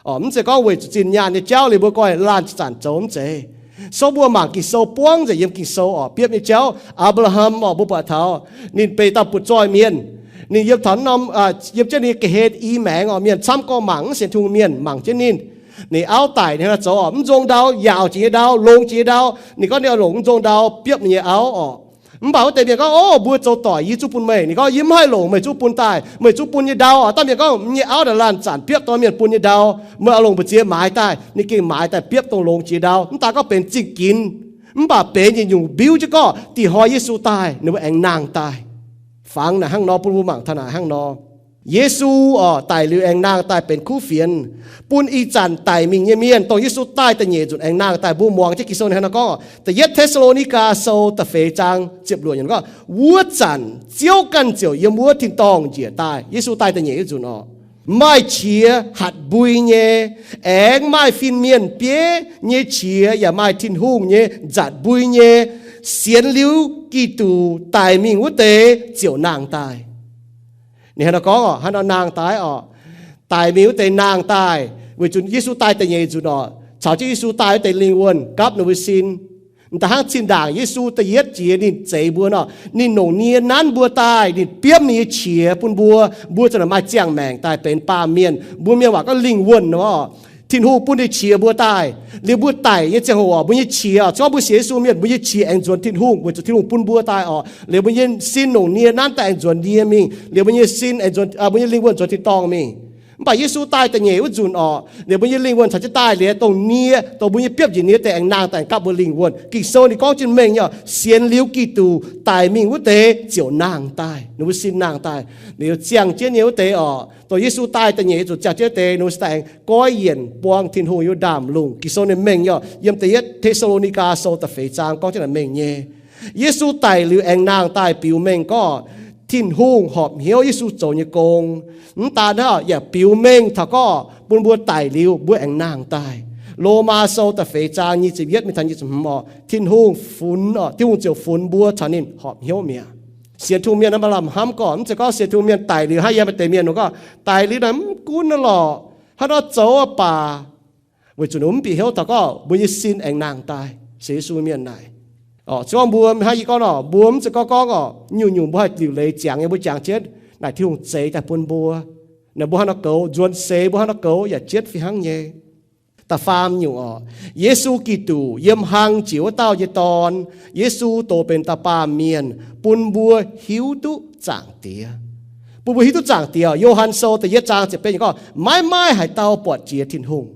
Orqc, mv zeiz gorngv weic zuqc zinh nyaanh nyei jauv liuz mbuo goi laanh zanc zoux, mv zeiz. So mbuo mangc Ging-Sou buangv nzengc yiem Ging-Sou orqc, biopv nyei jauv. Apc^laa^ham orqc, mbuo buatc taux ninh benx dauh butv-zoih mienh. Ninh yiem taux norm, yiem jienv ninh ga'hlen i maengx orqc, mienh camv gorngv mangc, mv sienx Tin-Hungh mienh mangc jienv ninh. Ninh auv daic, ninh hnangv naaiv zoux orqc, mv nzong ndau, yaauc jiex nyei ndau, longx jiex nyei ndau. Ninh gorngv ninh oix longc mv nzong ndau biopv ninh nyei auv orqc. Mv baac wuov deix mienh gorngv, O, mbuo zoux doic, yie zungv bun meih. Ninh gorngv, Yie mv haih longc, meih zungv bun daaih, meih zungv bun nyei ndau orqc. Dangh mienh gorngv, Meih nyei auv naaic laanh zanc biopv dongh mienh bun nyei ndau, meih oix longc mbu'ziex maaiz daaih. Ninh gengh maaiz daaih biopv dongh longx jiex ndau. Mv daaih gorngv benx zingh ginx, mv baac benx yietc nyungc mbiuv jienv gorngv da'nyeic hnoi Yesu daaih ninh mbuo aengx nangh daaih. Fangx naaic hnangv nor, bun mbuo mangc taux naaic hnangv nor. Yesu orqc, daic liuz aengx nangh daaih benx kuv fienx bun ih zanc daic mingh nyei mienh. Dongh Yesu daaih da'nyeic nzunc aengx nangh daaih, mbuo muangx jienv Ging-Sou hnangv nor gorngv, Da'yietv Te^saa^lo^ni^gaa Sou da'feix zaang ziepc luoqc yiemc gorngv, Wuov zanc Ziouv ganh ziouc yiem wuov tin-dorngh njiec daaih. Yesu daaih da'nyeic nzunc orqc, maaih qiex hatc mbui nyei, aengx maaih fin-mienh bieiv nyei qiex, yaac maaih Tin-Hungh nyei nzatc mbui nyei. Sienx liuz Giduc daic mingh wuov deix ziouc nangh daaih. Ninh hnangv nor gorngv orqc, hnangv nor nangh daaih orqc. Daic mingh wuov deix nangh daaih, weic zuqc Yesu daaih da'nyeic nzunc orqc, caux jienv Yesu daaih wuov deix lingh wuonh gapv ninh mbuo sin. M'daaih hnangv zinh ndaangc Yesu da'yietv jiex ninh zeix mbuo nor, ninh longc nie nanv mbuo daaih, ninh biopv ninh nyei qiex bun mbuo, mbuo ziouc maaih ziangh maengc daaih benx baamh mienh. Mbuo mienh waac gorngv lingh wuonh nor orqc. Tin-Hungh bun ninh qiex mbuo daaih. Liuz mbuo daic nyei ziangh hoc oc, mbuo nyei qiex, se gorngv mbuo sienx Yesu mienh, mbuo nyei qiex aengx nzuonx Tin-Hungh weic zuqc Tin-Hungh bun mbuo daaih oc. Liuz mbuo nyei sin longc nie nanv daaih aengx nzuonx nie mingh. Liuz mbuo nyei sin aengx nzuonx, mbuo nyei lingh wuonh nzuonx tin-dorngh mingh. Mv baac Yesu daaih da'nyeic wuov nzunc oc, liuz mbuo nyei lingh wuonh caux jienv daaih liuz, dongh nie, dongh mbuo nyei biopv njiec nie deix aengx nangh daaih gapv mbuo lingh wuonh. Ging-Sou ninh gorngv jienv mengh nyei, sienx liuz Giduc daic mingh wuov deix ziouc nangh daaih, ninh mbuo sin nangh daaih. Liuz ziangh jienv nyei wuov deix oc, dongh Yesu daaih da'nyeic nzunc ziangh jienv wuov deix, ninh mbuo se daaih goiv yienc buang Tin-Hungh yiem ndaamv-lungh. Ging-Sou ninh mengh nyei, yiem da'yietv Te^saa^lo^ni^gaa Sou da'feix zaang gorngv jienv naaic mengh nyei. Yesu daic liuz aengx nangh daaih biux mengh gorngv Tin-Hungh horpc hnyouv Yesu zoux nyei gong. Mv daan hnangv, yaac biux mengh taux gorngv bun mbuo daic liuz mbuo aengx nangh daaih. Lomaa Sou da'feix zaang nyic ziepc yietv mingh taux nyic ziepc hmz oc, Tin-Hungh funx, Tin-Hungh ziouc funx mbuo caux ninh horpc hnyouv mi'aqv. Sienx Tin-Hungh mienh naaiv maaih lamh hnamv gorngv, mv zeiz gorngv sienx Tin-Hungh mienh daic liuz hnangv yiem maaih deix mienh gorngv, daic liuz naaic mv gunv naaiv lorqc, haaix nor zoux baac, weic zuqc ninh mv bieqc hnyouv taux gorngv mbuo nyei sin aengx nangh daaih. Sienx Yesu mienh naaic, se gorngv mbuo hnangv yie gorngv nor, mbuo mv zeiz gorngv gorngv oc, nyungc-nyungc mbuo haih liuc leiz ziangx nyei, mbuo jangx jienv naaic Tin-Hungh zeix daaih bun mbuo. Naaic mbuo hnangv nor goux, nzuonx seix mbuo hnangv nor goux yaac jienv fih hnangv nyei. Da'faam nyungc oc, Yesu Giduc, yiem hlang jiex wuov dauh nyei Dorn, Yesu dox benx dauh baamh mienh bun mbuo hiuv duqv Zaangc Diex. Bun mbuo hiuv duqv Zaangc Diex. Yo^han Sou da'yietv zaang ziepc betv gorngv, maiv maaih haaix dauh buatc jiex Tin-Hungh.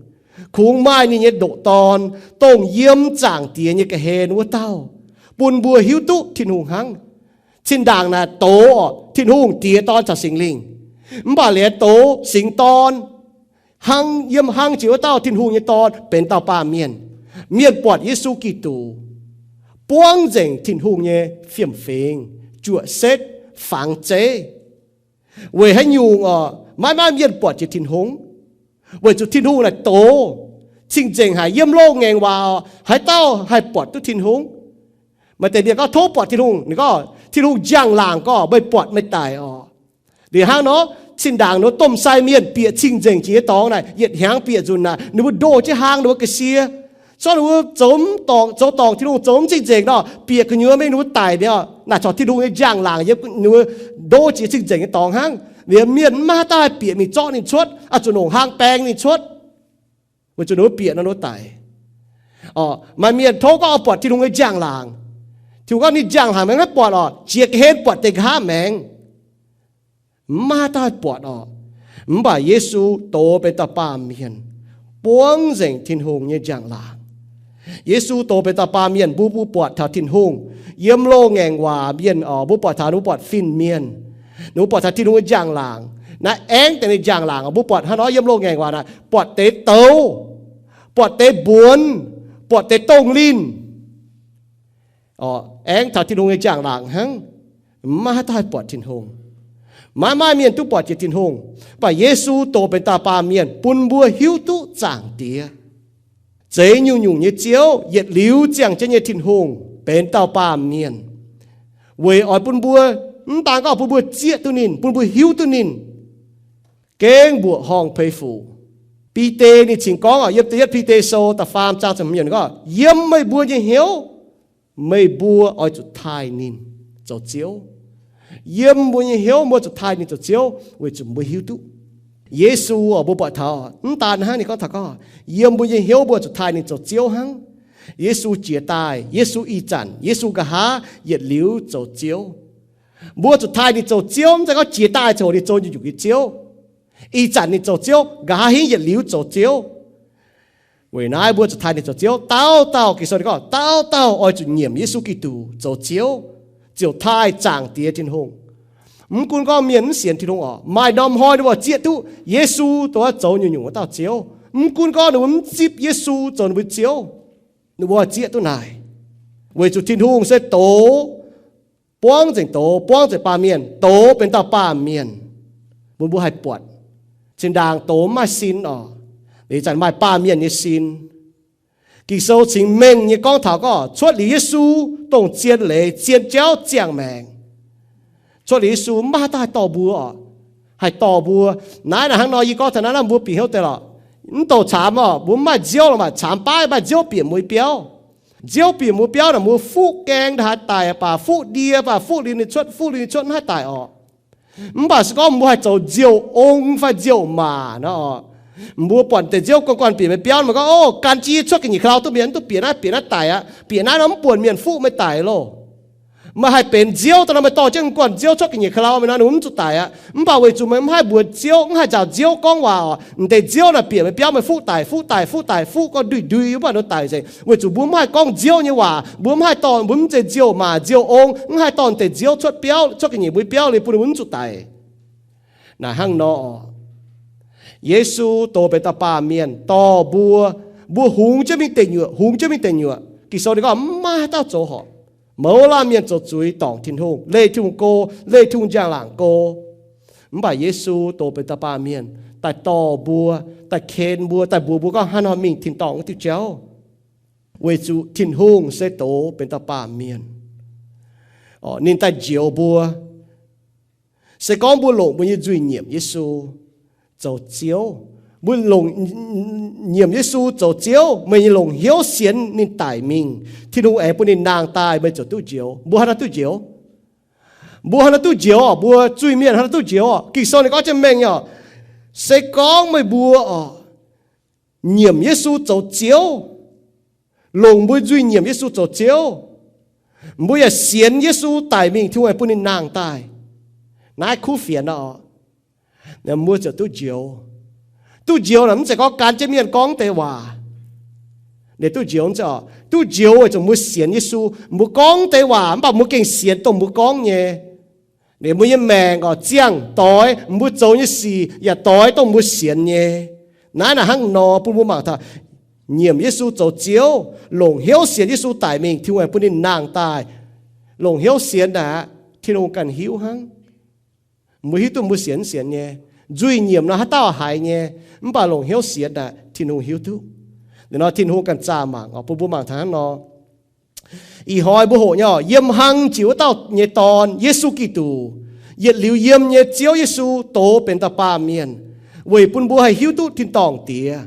Kungx maaih ninh nyei ndoqc Dorn, dongh yiem Zaangc Diex nyei ga'hlen wuov dauh, bun mbuo hiuv duqv Tin-Hungh hnangv. Zinh ndaangc naaic doz oc, Tin-Hungh Diex, Dorn caux Singx Lingh. Mv baac liuz doz Singx Dorn, hlang, yiem hlang jiex wuov dauh Tin-Hungh nyei Dorn benx dauh baamh mienh. Mienh buatc Yesu Giduc, buangv nzengc Tin-Hungh nyei fiem-fingx, juoqc setv, fangx zeiv. Weic haaix nyungc oc, maiv maaih mienh buatc jiex Tin-Hungh? Weic zuqc Tin-Hungh naaic doz, cing-nzengc haic, yiem loz-ngaengc waac oc, haaix dauh haih buatc duqv Tin-Hungh? Maaih deix mienh gorngv tov buatc Tin-Hungh, ninh gorngv Tin-Hungh njang-laangc gorngv meih buatc meih daic oc. Liuz hnangv nor, zinh ndaangc ninh mbuo domh sai mienh bieqc cing-nzengc jiex nyei dorngx naaic, yietc hnyangx bieqc nzunc naaic, ninh mbuo ndoh jienv hlang ninh mbuo ga'sie. Se gorngv ninh mbuo zoux mv dorngc, zoux dorngc Tin-Hungh zoux mv cing-nzengc nor, bieqc gu'nyuoz mingh ninh mbuo daic mi'aqv. Naaic corc Tin-Hungh nyei njang-laangc yiem ninh mbuo ndoh jiex cing-nzengc nyei dorngx hnangv. Liuz mienh mv maaih dauh haih bieqc mingh zorqv ninh cuotv, oix zuqc longc hlang baeng ninh cuotv. Weic zuqc ninh mbuo bieqc nor ninh mbuo daic. Maaih mienh tov gorngv oix buatc Tin-Hungh nyei njang-laangc. Tin-Hungh gorngv ninh njang-laangc maengx maiv buatc oc, jiex ga'hlen buatc deix nqa'haav maengx. Mv maaih dauh haih buatc oc. Mv baac Yesu doz benx dauh baamh mienh, buangv nzengc Tin-Hungh nyei njang-laangc. Yesu doz benx dauh baamh mienh, mbuo, mbuo buatc taux Tin-Hungh. Yiem loz-ngaengc waac mienh oc, mbuo buatc taux, mbuo buatc fin-mienh. Mbuo buatc taux Tin-Hungh nyei njang-laangc. Naaiv aengx deix ninh njang-laangc oc, mbuo buatc hnangv nor yiem loz-ngaengc waac naaic, buatc deix douz, buatc deix mbuonx, buatc deix dongh linh. Aengx taux Tin-Hungh nyei njang-laangc hnangv. Maiv maaih haaix dauh haih buatc Tin-Hungh. Maiv maaih mienh duqv buatc jiex Tin-Hungh. Mv baac Yesu doz benx dauh baamh mienh bun mbuo hiuv duqv Zaangc Diex. Zeiz nyungc-nyungc nyei Ziouv, yietc liuz ziangh jienv nyei Tin-Hungh benx dauh baamh mienh, weic oix bun mbuo, mv daan gorngv bun mbuo zieqv duqv ninh, bun mbuo hiuv duqv ninh, gengh mbuoqc horngh peix fuc. Bide ninh cingx gorngv oc, yiem da'yietv Bide Sou da'faam zaang ziepc hmz yiemc gorngv, yiem meih mbuo nyei hnyouv meih mbuo oix zuqc taaih ninh zoux Ziouv. Yiem mbuo nyei hnyouv mbuo zuqc taaih ninh zoux Ziouv weic zuqc mbuo hiuv duqv Yesu oc. Mbuo buatc taux mv daan hnangv ninh gorngv taux gorngv, yiem mbuo nyei hnyouv mbuo zuqc taaih ninh zoux Ziouv hnangv. Yesu jiez daaih, Yesu ih zanc, Yesu nqa'haav yietc liuz zoux Ziouv. Mbuo zuqc taaih ninh zoux Ziouv, mv zeiz gorngv jiez daaih ziouc ninh zoux nyungc-nyungc nyei Ziouv. Ih zanc ninh zoux Ziouv, nqa'haav hingv yietc liuz zoux Ziouv. Weic naaiv mbuo zuqc taaih ninh zoux Ziouv. Dauh dauh, Ging-Sou ninh gorngv, dauh dauh oix zuqc nyiemc Yesu Giduc zoux Ziouv, ziouc taaih Zaangc Diex Tin-Hungh. Mv gunv gorngv mienh mv sienx Tin-Hungh oc, maaih norm hnoi ninh mbuo zieqv duqv Yesu dongh zoux nyungc-nyungc wuov dauh Ziouv. Mv gunv gorngv ninh mbuo mv zipv Yesu zoux ninh mbuo Ziouv, ninh mbuo zieqv duqv naaic. Weic zuqc Tin-Hungh se doz, buangv nzengc doz, buangv nzengc baamh mienh, doz benx dauh baamh mienh, bun mbuo haih buatc. Zinh ndaangc doz mv maaih sin oc, ih zanc maaih baamh mienh nyei sin. Ging-Sou cingx mengh nyei gorngv taux gorngv cuotv liuz Yesu dongh zien leiz zien jauv ziangh maengc. Cuotv liuz Yesu mv maaih haaix dauh haih dorh mbuo oc, haih dorh mbuo. Naaiv naaic hnangv nor yie gorngv taux naaiv nor mbuo bieqc hnyouv deix lorqc. Mv douc caamx oc, mbuo mv maaih Nziouv lorqc, maaih caamx baav maaih Nziouv bieqc mbuo nyei biauv. Nziouv bieqc mbuo biauv naaic mbuo fuqv gaeng ndaaih haih daic baac fuqv ndie baac fuqv liuz ninh cuotv, fuqv liuz ninh cuotv mv haih daic oc. Mv baac se gorngv mbuo haih zoux nziouv ong fai nziouv maac nor oc, Mbuo buatc deix nziouv guanh guanh bieqc meih biauv, meih gorngv, O, gan jienv cuotv ga'nyiec ka'lauh duqv mienh, mv duqv bieqc naaiv, bieqc naaiv daic aqv. Bieqc naaiv nor mv buonc mienh fuqv meih daic loh. Meih haih benx nziouv daaih nor, meih dorh jienv guanh nziouv cuotv ga'nyiec ka'lauh mingh nor, ninh mv zuqc daic aqv. Mv baac weic zuqc meih mv haih mbuox nziouv, mv haih nzaaux nziouv gorngv waac oc, deix nziouv naaic bieqc meih biauv, meih fuqv daic, fuqv daic, fuqv daic, fuqv gorngv nduih ndui, mv baac ninh daic nzengc. Weic zuqc mbuo mv haih gorngv nziouv nyei waac, mbuo mv haih dorh, mbuo mv zeiz nziouv maac nziouv ong, mv haih dorh deix nziouv cuotv biauv, cuotv ga'nyiec mbuo biauv liuz bun ninh mv zuqc daic. Naaic hnangv nor, Yesu doz benx dauh baamh mienh dorh mbuo, mbuo hungx jienv mingh deic nyuoqc, hungx jienv mingh deic nyuoqc. Ging-Sou ninh gorngv mv maaih haaix dauh zoux horpc. Mouz laanh mienh zoux zuiz dorngc Tin-Hungh, leih Tin-Hungh go, leih Tin-Hungh njang-laangc go. Mv baac Yesu doz benx dauh baamh mienh daaih dorh mbuo, daaih ken mbuo, daaih mbuox mbuo gorngv haaix nor mingh tin-dorngh wuov diuh jauv. Weic zuqc Tin-Hungh se doz benx dauh baamh mienh, ninh daaih njoux mbuo. Se gorngv mbuo longc mbuo nyei nzuih nyiemc Yesu zoux Ziouv, mbuo longc nyiemc Yesu zoux Ziouv, meih nyei longc hnyouv sienx ninh daic mingh, Tin-Hungh aengx bun ninh nangh daaih, meih ziouc duqv njoux. Mbuo haaix nor duqv njoux? Mbuo haaix nor duqv njoux oc? Mbuo zuiz-mienh haaix nor duqv njoux oc? Ging-Sou ninh gorngv jienv mengh oc, se gorngv meih mbuo oc nyiemc Yesu zoux Ziouv, longc mbuo nzuih nyiemc Yesu zoux Ziouv, mbuo yaac sienx Yesu daic mingh, Tin-Hungh aengx bun ninh nangh daaih, naaiv kuv fienx oc, mbuo ziouc duqv njoux. Duqv njoux naaic mv zeiz gorngv gan jienv mienh gorngv deix waac. Ninh duqv njoux, duqv njoux weic zuqc mbuo sienx Yesu. Mbuo gorngv deix waac mv baac mbuo gengh sienx dongh mbuo gorngv nyei. Ninh mbuo nyei maengc oc ziangh doix, mbuo zoux nyei sic yaac doix dongh mbuo sienx nyei. Naaiv naaic hnangv nor bun mbuo mangc taux nyiemc Yesu zoux Ziouv, longc hnyouv sienx Yesu daic mingh, Tin-Hungh aengx bun ninh nangh daaih. Longc hnyouv sienx naaic, Tin-Hungh ganh hiuv hnangv. Mbuo hiuv duqv mbuo sienx sienx nyei. Nzuih nyiemc nor haaix dauh haiz nyei, mv baac longc hnyouv sienx naaic, Tin-Hungh hiuv duqv. Ninh nor Tin-Hungh ganh zaah mangc oc, bun mbuo mangc taux hnangv nor. Ih hnoi mbuo hoqc nyei oc, yiem hlang jiex wuov dauh nyei Dorn, Yesu Giduc, yietc liuz yiem nyei Ziouv Yesu doz benx dauh baamh mienh, weic bun mbuo haih hiuv duqv tin-dorngh Diex.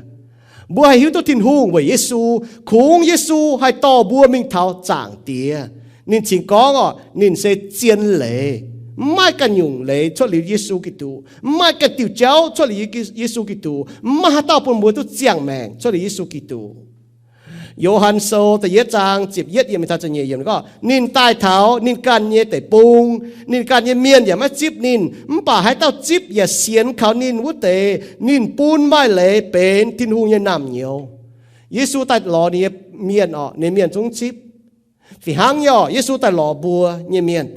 Mbuo haih hiuv duqv Tin-Hungh weic Yesu, kungx Yesu haih dorh mbuo mingh taux Zaangc Diex. Ninh cingx gorngv oc, ninh se zien leiz. Mv maaih ganh nyungc leiz cuotv liuz Yesu Giduc. Mv maaih ganh diuh jauv cuotv liuz Yesu Giduc. Mv maaih haaix dauh bun mbuo duqv ziangh maengc cuotv liuz Yesu Giduc. Yo^han Sou da'yietv zaang ziepc yietv yiemc taux ziepc nyeic yiemc gorngv, ninh daaih taux ninh ganh nyei deic-bung, ninh ganh nyei mienh yaac maiv zipv ninh. Mv baac haaix dauh zipv yaac sienx kaux ninh wuov deix, ninh bun maaih leiz benx Tin-Hungh nyei naamh nyouz. Yesu daaih lorz ninh nyei mienh oc, ninh mienh zungv zipv. Fih hnangv nyei oc, Yesu daaih lorz mbuo nyei mienh.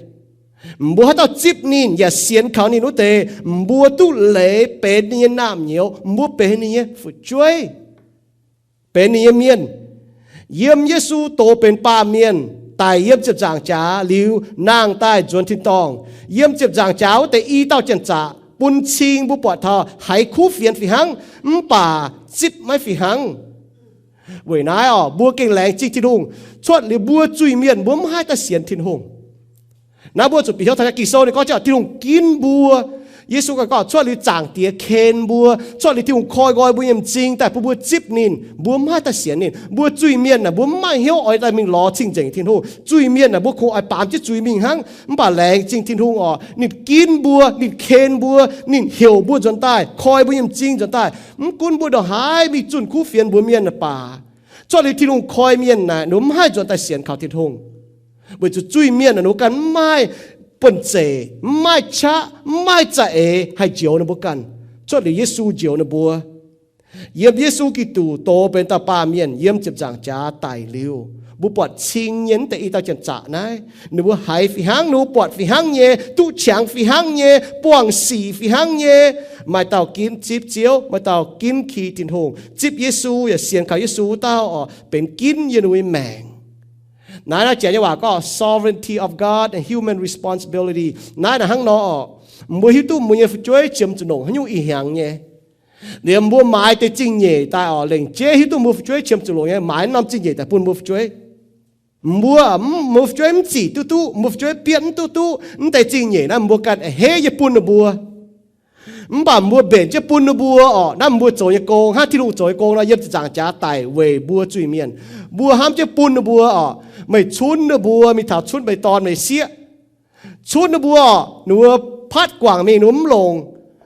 Mbuo haaix dauh zipv ninh yaac sienx kaux ninh wuov deix, mbuo duqv leiz benx ninh nyei naamh nyouz, mbuo benx ninh nyei fu'jueiv, benx ninh nyei mienh. Yiem Yesu doz benx baamh mienh, daic yiem ziepc nzaangc jaax liuz, nangh daaih nzuonx tin-dorngh. Yiem ziepc nzaangc jaax wuov deix i dauh janx-zaqc bun cing mbuo buatc taux haiz kuv fienx fih hnangv, mv baac zipv maiv fih hnangv. Weic naaiv oc, mbuo gengh laengz zingh Tin-Hungh. Cuotv liuz mbuo zuiz-mienh mbuo mv haih daaih sienx Tin-Hungh. Naaiv mbuo zuqc bieqc hnyouv taux Ging-Sou ninh gorngv, Tin-Hungh ginv mbuo. Yesu ganh gorngv, cuotv liuz Zaangc Diex ken mbuo, cuotv liuz Tin-Hungh koi nqoi mbuo nyei m'zing daaih bun mbuo zipv ninh, mbuo mv haih daaih sienx ninh. Mbuo zuiz-mienh naaic mbuo mv maaih hnyouv oix daaih mingh lorz cing-nzengc Tin-Hungh. Zuiz-mienh naaic mbuo kungx oix baamz jienv zuiz mingh hnangv. Mv baac laengz zingh Tin-Hungh oc, ninh ginv mbuo, ninh ken mbuo, ninh heuc mbuo nzuonx daaih, koi mbuo nyei m'zing nzuonx daaih. Mv gunv mbuo ndongc haaix mingh zunh kuv fienx mbuox mienh naaic baac, cuotv liuz Tin-Hungh koi mienh naaic ninh mbuo mv haih nzuonx daaih sienx kaux Tin-Hungh. Weic zuqc zuiz-mienh naaic ninh mbuo ganh mv maaih buonv-zeic, mv maaih qaqv, mv maaih za'eix haih njoux ninh mbuo ganh. Cuotv liuz Yesu njoux ninh mbuo. Yiem Yesu Giduc doz benx dauh baamh mienh yiem ziepc nzaangc jaax daic liuz, mbuo buatc cing nyei mv deix i dauh janx-zaqc naaiv, ninh mbuo haiz fih hnangv, ninh mbuo buatc fih hnangv nyei, duqv qangx fih hnangv nyei, buangh sic fih hnangv nyei. Maaih dauh ginv zipv Ziouv, maaih dauh ginv ki Tin-Hungh, zipv Yesu yaac sienx kaux Yesu wuov dauh oc, benx ginv yiem ninh mbuo nyei maengc. Naaiv naaiv janx nyei waac gorngv sovereignty of God and human responsibility. Naaiv naaic hnangv nor oc, mbuo hiuv duqv mbuo nyei fu'jueiv qiemx zuqc longc haaix nyungc ih hnyangx nyei. Liemh mbuo maaiz deix zingh nyeic daaih oc, lengc jeiv hiuv duqv mbuo fu'jueiv qiemx zuqc longc nyei, maaiz norm zingh nyeic daaih bun mbuo fu'jueiv. Mbuo, mbuo fu'jueiv mv zic duqv duqv, mbuo fu'jueiv bietv mv duqv duqv, mv deix zingh nyeic naaiv mbuo ganh a'hneiv nyei bun ninh mbuo. Mv baac mbuo mbenc jienv bun ninh mbuo oc, naaiv mbuo zoux nyei gong, hnangv Tin-Hungh zoux nyei gong nor, yiem ziepc nzaangc jaax daic weic mbuo zuiz-mienh. Mbuo hnamv jienv bun ninh mbuo oc, meih cunv ninh mbuo mingh taux cunv meih dorn meih sieqv. Cunv ninh mbuo oc, ninh mbuo patv guangc mingh ninh mbuo mv longc.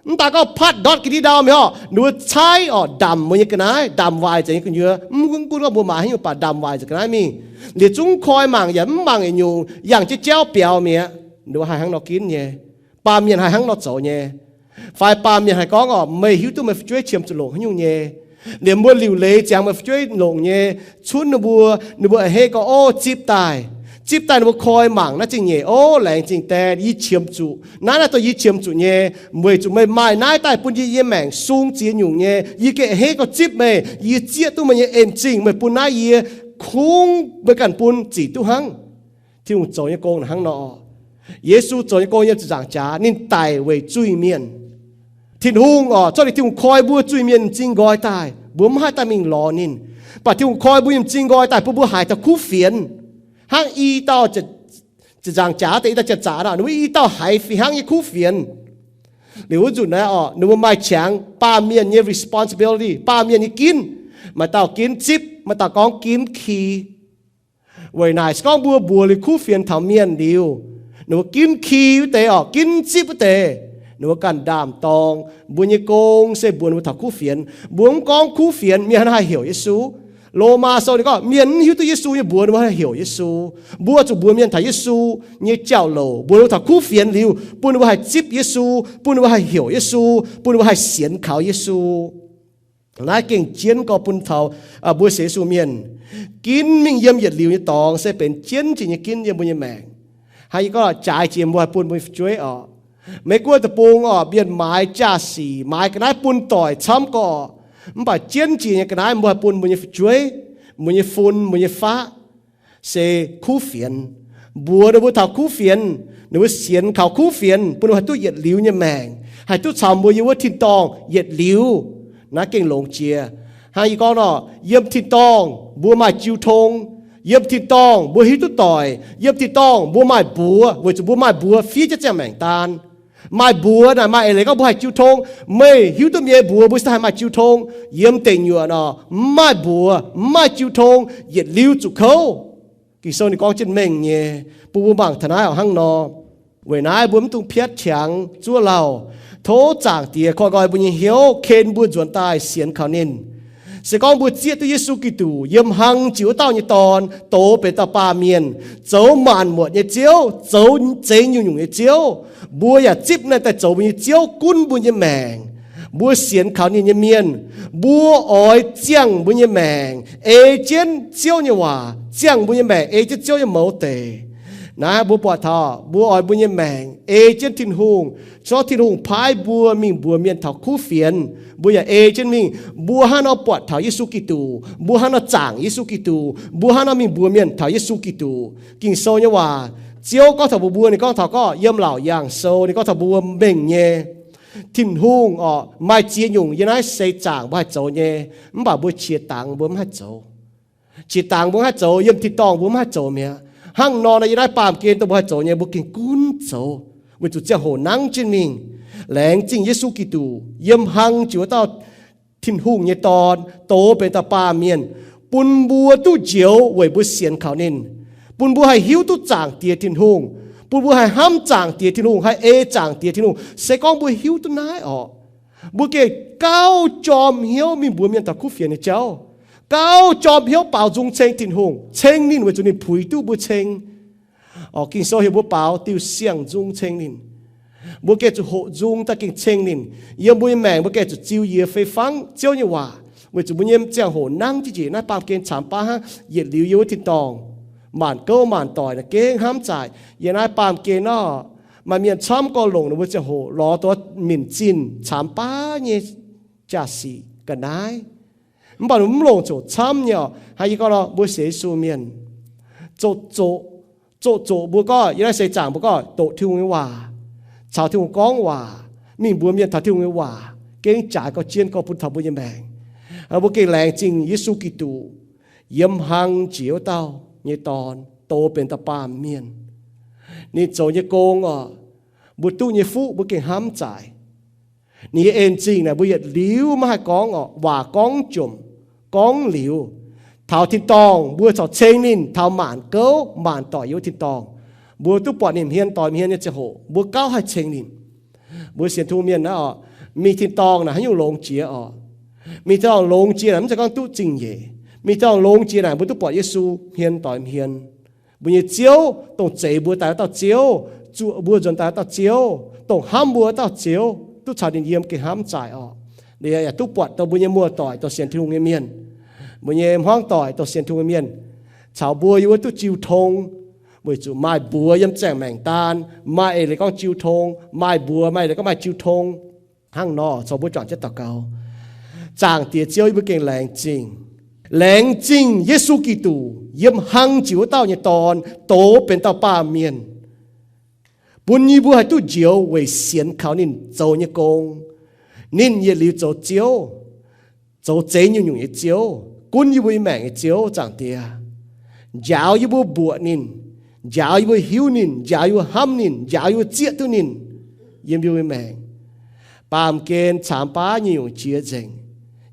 Mv daaih gorngv patv ndortv ga'ndiev ndau mingh orqc, ninh mbuo caaiv orqc, ndamc mbuo nyei ga'naaiv, ndamc waaic nzengc nyei gu'nyuoz. Mv gunv gorngv mbuo maaiz haaix nyungc, mv baac ndamc waaic nzengc ga'naaiv mingh. Liuz zungv koi mangc yaac mv mangc yietc nyungc, yangh jienv jauv biaux mi'aqv. Ninh mbuo haih hnangv nor ginv nyei. Baamh mienh haih hnangv nor zoux nyei. Fai baamh mienh haih gorngv orqc, meih hiuv duqv meih fu'jueiv qiemx zuqc longc haaix nyungc nyei. Liuz mbuo liuc leiz ziangx meih fu'jueiv longc nyei, cunv ninh mbuo, ninh mbuo a'hneiv gorngv, ov, zipv daaih. Zipv daaih ninh mbuo koi mangc naaiv zingh nyeic, ov, laengz zingh deix, yie qiemx zuqc. Naaiv, naaiv dongh yie qiemx zuqc nyei, weic zuqc meih maaih naaiv daaih bun yie nyei maengc sung ziex nyungc nyei. Yie gengh a'hneiv gorngv zipv meih, yie zieqv duqv meih nyei en-zingh, meih bun naaiv yie, kungx meih ganh bun zic duqv hnangv. Tin-Hungh zoux nyei gong hnangv nor. Yesu zoux nyei gong yiem ziepc nzaangc jaax, ninh daic weic zuiz-mienh. Tin-Hungh orqc, zorqv ninh Tin-Hungh koi mbuo zuiz-mienh m'zing nqoi daaih, mbuo mv haih daaih mingh lorz ninh. Mv baac Tin-Hungh koi mbuo nyei m'zing nqoi daaih bun mbuo haiz taux kuv fienx. Hnangv i dauh ziepc nzaangc jaax deix i dauh janx-zaqc nor, ninh mbuo i dauh haiz fih hnangv nyei kuv fienx. Liuz wuov nzunc naaiv orqc, ninh mbuo maaih qangx baamh mienh nyei responsibility, baamh mienh nyei ginv. Maaih dauh ginv zipv, maaih dauh gorngv ginv ki. Weic naaic se gorngv mbuo mbuox liuz kuv fienx taux mienh liuz, ninh mbuo ginv ki wuov deix orqc, ginv zipv wuov deix, ninh mbuo ganh ndaam-dorng. Mbuo nyei gong se mbuox ninh mbuo taux kuv fienx. Mbuo mv gorngv kuv fienx, mienh hnangv haih heuc Yesu. Lomaa sou ninh gorngv mienh mv hiuv duqv Yesu nyei mbuox ninh mbuo haih heuc Yesu. Mbuo zuqc mbuox mienh taux Yesu nyei jauv-louc, mbuox ninh mbuo taux kuv fienx liuz, bun ninh mbuo haih zipv Yesu, bun ninh mbuo haih heuc Yesu, bun ninh mbuo haih sienx kaux Yesu. Naaiv gengh jienv gorx bun taux mbuo sienx Yesu mienh. Ginv mingh yiem yietc liuz nyei dorngx se benx jienv jiex nyei ginv yiem mbuo nyei maengc. Hnangv yie gorngv jaaix jiex mbuo haih bun mbuo nyei fu'jueiv orqc. Maiv gunv deic-bung orqc, mienh maaiz jaa-sic, maaiz ga'naaiv bun doic camv gorx, mv baac jienv jiex nyei ga'naaiv mbuo haih bun mbuo nyei fu'jueiv, mbuo nyei fun, mbuo nyei faqv, se kuv fienx. Mbuox ninh mbuo taux kuv fienx, ninh mbuo sienx kaux kuv fienx, bun ninh mbuo haih duqv yietc liuz nyei maengc, haih duqv caux mbuo yiem wuov tin-dorngh yietc liuz. Naaiv gengh longx jiex. Hnangv yie gorngv nor, yiem tin-dorngh mbuo maaih jiu tong. Yiem tin-dorngh mbuo hiuv duqv doic. Yiem tin-dorngh mbuo maaih mbuox, weic zuqc mbuo maaih mbuox fiev jienv ziangh maengc daan. Maaih mbuox naaic maaih eix leiz gorngv mbuo haih jiu tong. Meih hiuv duqv mienh mbuox mbuo se haih maaih jiu tong. Yiem deic nyuoqc nor, mv maaih mbuox, mv maaih jiu tong, yietc liuz zuqc kouv. Ging-Sou ninh gorngv jienv mengh nyei, bun mbuo mangc taux naaiv orqc hnangv nor. Weic naaiv mbuo mv dungx piatv qangx zuov lauh. Tov Zaangc Diex koi nqoi mbuo nyei hnyouv, ken mbuo nzuonx daaih sienx kaux ninh. Se gorngv mbuo zieqv duqv Yesu Giduc yiem hlang jiex wuov dauh nyei Dorn, douz benx dauh baamh mienh, zoux maanc muotc nyei Ziouv, zoux zeix nyungc-nyungc nyei Ziouv, mbuo yaac zipv naaiv daaih zoux mbuo nyei Ziouv gunv mbuo nyei maengc. Mbuo sienx kaux ninh nyei mienh, mbuo oix ziangh mbuo nyei maengc ei jienv Ziouv nyei waac, ziangh mbuo nyei maengc ei jienv Ziouv nyei mouz deix. Naaiv mbuo buatc taux mbuo oix mbuo nyei maengc ei jienv Tin-Hungh, zorqv Tin-Hungh paaiv mbuo mingh mbuox mienh taux kuv fienx, mbuo yaac ei jienv mingh. Mbuo hnangv nor buatc taux Yesu Giduc, mbuo hnangv nor zaangc Yesu Giduc, mbuo hnangv nor mingh mbuox mienh taux Yesu Giduc. Ging-Sou nyei waac, Ziouv gorngv taux mbuox mbuo, ninh gorngv taux gorngv yiem Laauc Yaangh Sou, ninh gorngv taux mbuox mbuo mengh nyei. Tin-Hungh orqc, maaih ziex nyungc yiem naaiv seix zaangc mbuo haih zoux nyei, mv baac mbuo qiex dangx mbuo mv haih zoux. Qiex dangx mbuo mv haih zoux, yiem tin-dorngh mbuo mv haih zoux mi'aqv. Hnangv nor, yiem naaiv baamh gen dongh mbuo haih zoux nyei, mbuo gengh gunv zoux, weic zuqc ziangh hoc nangv jienv mingh. Laengz zingh Yesu Giduc, yiem hlang jiex wuov dauh Tin-Hungh nyei Dorn, douz benx dauh baamh mienh, bun mbuo duqv njoux weic mbuo sienx kaux ninh, bun mbuo haih hiuv duqv Zaangc Diex Tin-Hungh, bun mbuo haih hnamv Zaangc Diex Tin-Hungh, haih ei Zaangc Diex Tin-Hungh. Se gorngv mbuo hiuv duqv naaiv orqc, mbuo gengh gauh jorm hnyouv mingh mbuox mienh taux kuv fienx nyei jauv, gauh jorm hnyouv baaux nzung ceng Tin-Hungh, ceng ninh weic zuqc ninh puix duqv mbuo ceng. Orqc, Ging-Sou heuc mbuo baaux diuh siang-nzung ceng ninh. Mbuo gengh zuqc hoqc nzung daaih gengh ceng ninh. Yiem mbuo nyei maengc mbuo gengh zuqc ziux yie fei fangv Ziouv nyei waac, weic zuqc mbuo nyei ziangh hoc nangv jienv njiec naaiv baamh gen camx baav hnangv. Yietc liuz yiem wuov tin-dorngh, maanc gouv maanc doic naaic gengh hnamv zaaic. Yiem naaiv baamh gen nor, maaih mienh camv gorx longc ninh mbuo ziangh hoc lorz duqv minc zinh camx baav nyei jaa-sic ga'naaiv. Mv baac ninh mv longc zoqc camv nyei orqc. Hnangv yie gorngv nor, mbuo sienx Yesu mienh, zoqc zoqc, zoqc zoqc mbuo gorngv yiem naaiv seix zaangc mbuo gorngv doqc Tin-Hungh nyei waac, caux Tin-Hungh gorngv waac, mingh mbuox mienh taux Tin-Hungh nyei waac, gengh jaaix gauh jien gorx bun taux mbuo nyei maengc. Mbuo gengh laengz zingh Yesu Giduc, yiem hlang jiex wuov dauh nyei Dorn, douz benx dauh baamh mienh. Ninh zoux nyei gong orqc, mbuo duqv nyei fuqv mbuo gengh hnamv zaaic. Ninh nyei en-zingh naaic mbuo yietc liuz maiv haih gorngv orqc, waac gorngv jomc, gorngv liuz. Taux tin-dorngh mbuo corc ceng ninh, taux maanc gouv maanc doic yiem wuov tin-dorngh, mbuo duqv buatc ninh hmien doix hmien nyei ziangh hoc, mbuo gauh haih ceng ninh. Mbuo sienx Tin-Hungh mienh naaiv orqc, Mingh tin-dorngh naaic haaix nyungc longx jiex orqc? Mingh tin-dorngh longx jiex naaic mv zeiz gorngv duqv zingh nyeic. Mingh tin-dorngh longx jiex naaic mbuo duqv buatc Yesu hmien doix hmien. Mbuo nyei Ziouv dongh zeix mbuo daaih wuov dauh Ziouv, zuoqc mbuo nzuonx daaih wuov dauh Ziouv, dongh hnamv mbuo wuov dauh Ziouv, duqv caux ninh yiem gengh hnamv zaaic orqc. Ninh yaac duqv buatc dongh mbuo nyei muoz-doic, dongh sienx Tin-Hungh nyei mienh, mbuo nyei hmuangv doic, dongh sienx Tin-Hungh nyei mienh, caux mbuo yiem wuov duqv jiu tong, weic zuqc maaih mbuox yiem ziangh maengc daan, maaih eix leiz gorngv jiu tong, maaih mbuox maaih eix leiz gorngv maaih jiu tong. Hnangv nor corc mbuo juangc jienv daux gaux. Zaangc Diex Ziouv, yie mbuo gengh laengz zingh. Laengz zingh Yesu Giduc, yiem hlang jiex wuov dauh nyei Dorn, douz benx dauh baamh mienh, bun yie mbuo haih duqv njoux weic sienx kaux ninh zoux nyei gong. Ninh yietc liuz zoux Ziouv, zoux zeix nyungc-nyungc nyei Ziouv, gunv yie mbuo nyei maengc nyei Ziouv, Zaangc Diex. Njaaux yie mbuo mbuoqc ninh, njaaux yie mbuo hiuv ninh, njaaux yie mbuo hnamv ninh, njaaux yie mbuo zieqv duqv ninh yiem yie mbuo nyei maengc. Baamh gen caamx baav nyei nyungc jiex nzengc,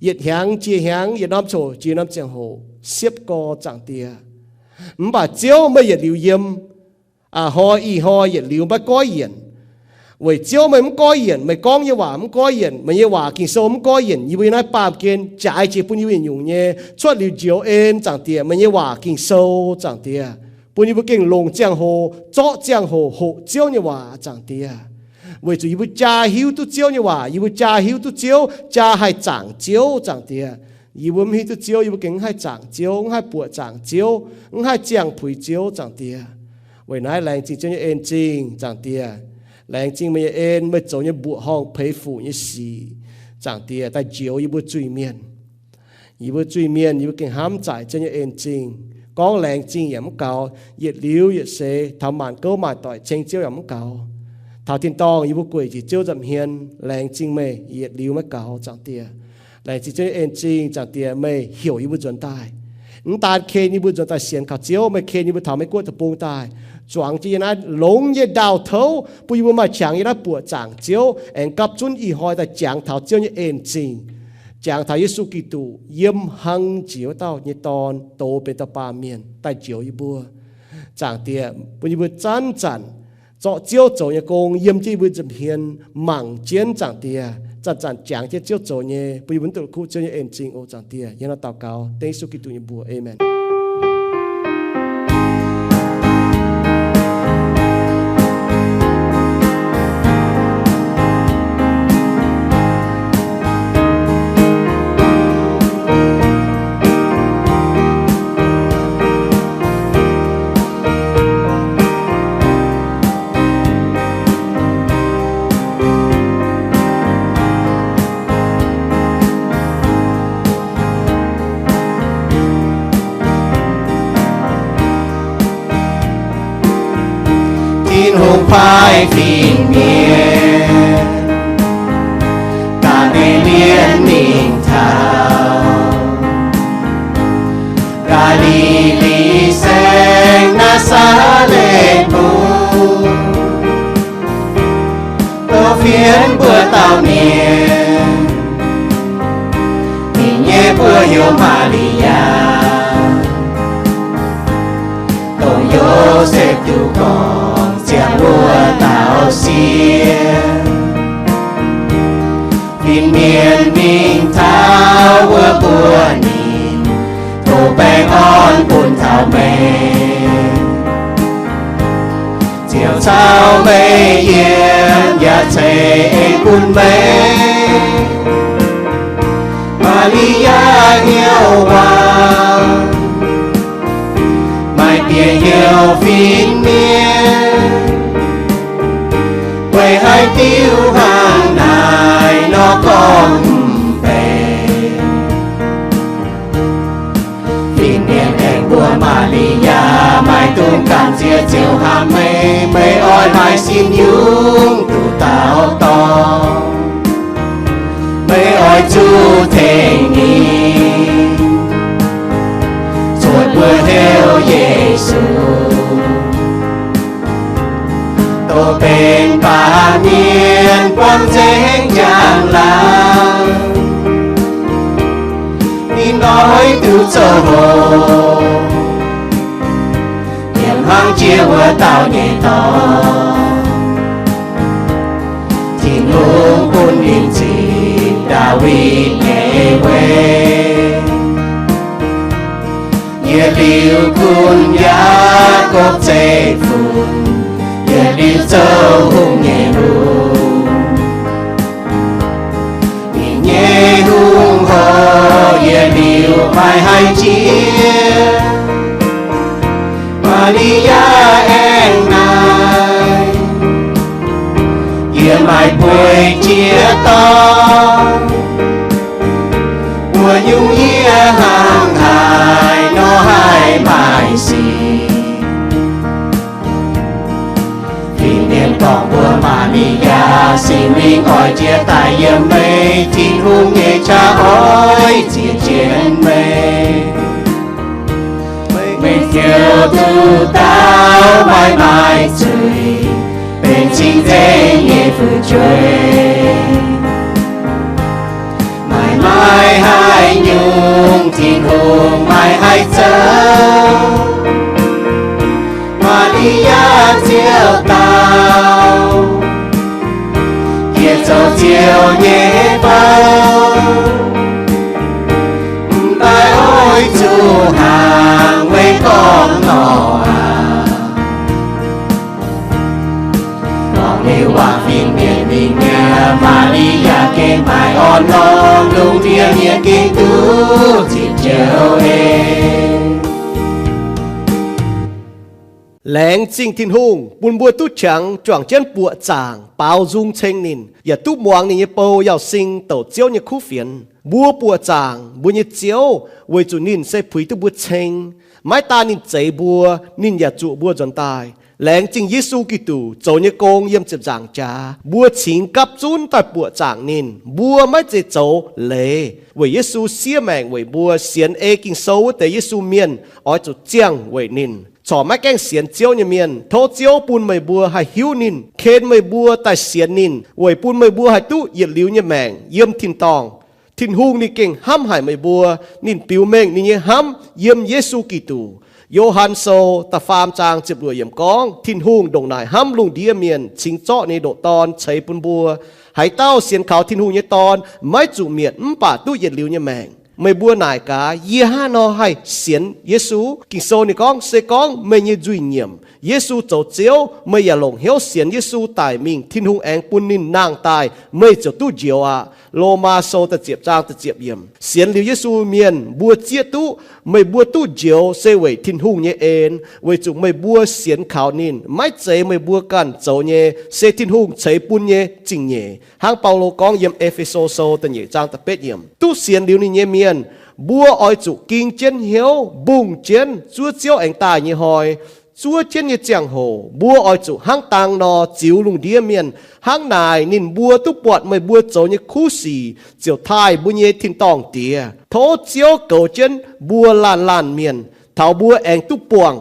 yietc hnyangx jiex hnyangx, yietc norm coc jiex norm ziangh hoc, siepv gorx, Zaangc Diex. Mv baac Ziouv, meih yietc liuz yiem, a'hnoi ih hnoi yietc liuz maiv goiv yienc. Weic Ziouv meih mv goiv yienc, meih gorngv nyei waac mv goiv yienc, meih nyei waac Ging-Sou mv goiv yienc, yie mbuo yiem naaiv baamh gen jaaix jiex bun yie mbuo yietc nyungc nyei cuotv liuz njoux en, Zaangc Diex, meih nyei waac Ging-Sou, Zaangc Diex, bun yie mbuo gengh longc ziangh hoc, zorqv ziangh hoc hoqc Ziouv nyei waac, Zaangc Diex. Weic zuqc yie mbuo jaa hiuv duqv Ziouv nyei waac, yie mbuo jaa hiuv duqv Ziouv, jaa haih zaangc Ziouv, Zaangc Diex. Yie mbuo mv hiuv duqv Ziouv, yie mbuo gengh mv haih zaangc Ziouv, mv haih buoqc zaangc Ziouv, mv haih ziangh puix Ziouv, Zaangc Diex. Weic naaiv laengz zingh Ziouv nyei en zingh, Zaangc Diex. Laengz zingh meih nyei en, meih zoux nyei mbuoqc horngh peix fuc nyei sic, Zaangc Diex, daaih njoux yie mbuo zuiz-mienh. Yie mbuo zuiz-mienh, yie mbuo gengh hnamv zaaic Ziouv nyei en zingh. Gorngv laengz zingh yaac mv gaux, yietc liuz yietc seix taux maanc gouv maanc doic ceng Ziouv yaac mv gaux. Taux tin-dorngh yie mbuo gueic njiec Ziouv nza'hmien, laengz zingh meih yietc liuz maiv gaux, Zaangc Diex. Laengz zingh Ziouv nyei en zingh, Zaangc Diex, meih heuc yie mbuo nzuonx daaih. Mv daan ken yie mbuo nzuonx daaih sienx kaux Ziouv, meih ken yie mbuo taux Meiv Guoqv deic-bung daaih, zuangx jienv yiem naaiv longx nyei ndaauh touv, bun yie mbuo maaih qangx yiem naaiv buoqc zaangc Ziouv, aengx gapv zunv ih hnoi daaih jangx taux Ziouv nyei en zingh, jangx taux Yesu Giduc, yiem hlang jiex wuov dauh nyei Dorn, douz benx dauh baamh mienh daaih njoux yie mbuo. Zaangc Diex, bun yie mbuo zanc-zanc zorqv Ziouv zoux nyei gong yiem jienv yie mbuo nza'hmien, mangc jienv, Zaangc Diex, zanc-zanc jangx jienv Ziouv zoux nyei, bun yie mbuo mv duqv kuv Ziouv nyei en zingh oc, Zaangc Diex. Yiem naaiv daux gaux dengv Yesu Giduc nyei mbuox, aamen. Tin-Hungh paaiv fin-mienh, gaax mienh mingh taux Gaa^li^li Saengx, Naa^saa^letv Mungv, tov fienx mbuo dauh mienh, ninh nyei mbuox heuc Maa^li^yaa, dongh Yosepv duqv gorngv ziangh wuov dauh sieqv. Fin-mienh mingh taux wuov mbuox ninh, tov baengh orn bun taux meih, ziouc caux meih yiem, yaac ceix en bun meih. Maa^li^yaa hnyouv waac, maaih bieqc heuc fin-mienh, weic haaix diuc hnangv naaiv nor gorngv mv benx. Fin-mienh aengx mbuox Maa^li^yaa, maiv dungx gamh nziex ziouc hnamv meih, meih oix maaih sin yungz duqv dauh dorn. Meih oix zuqc tengx ninh, cuotv mbuox heuc Yesu, dongh benx baamh mienh buangh nzengc njang-laangc. Ninh oix duqv zoux hoc, yiem hlang jiex wuov dauh nyei dorn. Tin-Hungh bun ninh zipv Win nyei weic, yietc liuz kunh Yaakopv zeiv-fun, yietc liuz zoux hungh nyei lungh. Ninh nyei hungh hoc yietc liuz maiv haih jiex. Maa^li^yaa aengx naaic, yie maaih bueix jiex dorn, mbuo nyungc yie hnangv haaix nor haih maaih sic? Fin-mienv dorngc mbuox Maa^li^yaa, Singx Lingh oix jiex daaih yiem meih, Tin-Hungh nyei qaqv oix ziec jienv meih. Meih ziouc duqv dauh maiv maaih zuiz, benx cing-nzengc nyei fu'jueiv. Maiv maaih haaix nyungc Tin-Hungh maiv haih zoux. Maa^li^yaa ziouc dau, Yie zoux Ziouv nyei bou, mv baac oix zuqc hnaangx weic gorngv nor aqv. Gorngv liuz waac fin-mienv mingh mi'aqv, Maa^li^yaa gengh maaih orn-lorqc, lungh ndiev mienh gengh duqv zipv joux ei. Laengz zingh Tin-Hungh bun mbuo duqv qangx juangc jienv buoqc zaangc baaux nzung ceng ninh, yaac duqv muangx ninh nyei bou Yauz Sing douc Ziouv nyei kuv fienx. Mbuo buoqc zaangc mbuo nyei Ziouv weic zuqc ninh se puix duqv mbuo ceng. Maiv daan ninh zeix mbuo, ninh yaac zuoqc mbuo nzuonx daaih. Laengz zingh Yesu Giduc zoux nyei gong yiem ziepc nzaangc jaax, mbuo cingx gapv zunv daaih buoqc zaangc ninh. Mbuo maiv zeiz zoux leiz weic Yesu siev maengc weic mbuo. Sienx ei Ging-Sou wuov deix Yesu mienh oix zuqc ziangh weic ninh. Corc maiv gaengh sienx Ziouv nyei mienh, tov Ziouv bun meih mbuo haih hiuv ninh, ken meih mbuo daaih sienx ninh, weic bun meih mbuo haih duqv yietc liuz nyei maengc yiem tin-dorngh. Tin-Hungh ninh gengh hnamv haic meih mbuo. Ninh biux mengh ninh nyei hnamv yiem Yesu Giduc. Yo^han Sou da'faam zaang ziepc luoqc yiemc gorngv, Tin-Hungh ndongc naaic hnamv lungh ndiev mienh, cingx zorqv ninh nyei ndoqc Dorn ceix bun mbuo. Haaix dauh sienx kaux Tin-Hungh nyei Dorn maiv zuqc mietc mv baac duqv yietc liuz nyei maengc. Meih mbuo naaic gaax, yie hnangv haaix nor haih sienx Yesu? Ging-Sou ninh gorngv, se gorngv meih nyei nzuih nyiemc, Yesu zoux Ziouv, meih yaac longc hnyouv sienx Yesu daic mingh, Tin-Hungh aengx bun ninh nangh daaih, meih ziouc duqv njoux aqv. Lomaa Sou da'ziepc zaang da'ziepc yiemc. Sienx liuz Yesu mienh mbuo zieqv duqv, meih mbuo duqv njoux se weic Tin-Hungh nyei en, weic zuqc meih mbuo sienx kaux ninh. Maiv zeiz meih mbuo ganh zoux nyei, se Tin-Hungh ceix bun nyei zingh nyeic. Hnangv Baulo gorngv yiem E^fe^so Sou da'nyeic zaang da'betv yiemc. Duqv sienx liuz ninh nyei mienh, mbuo oix zuqc ging jienv hnyouv, mbungh jienv zuov Ziouv aengx daaih nyei hnoi. Zuov jienv nyei ziangh hoc mbuo oix zuqc hnangv dang nor ziux lungh ndiev mienh. Hnangv naaic ninh mbuo duqv buatc meih mbuo zoux nyei kuv sic ziouc taaih mbuo nyei tin-dorngh Diex. Tov Ziouv goux jienv mbuo laanh laanh mienh, taux mbuo aengx duqv buangh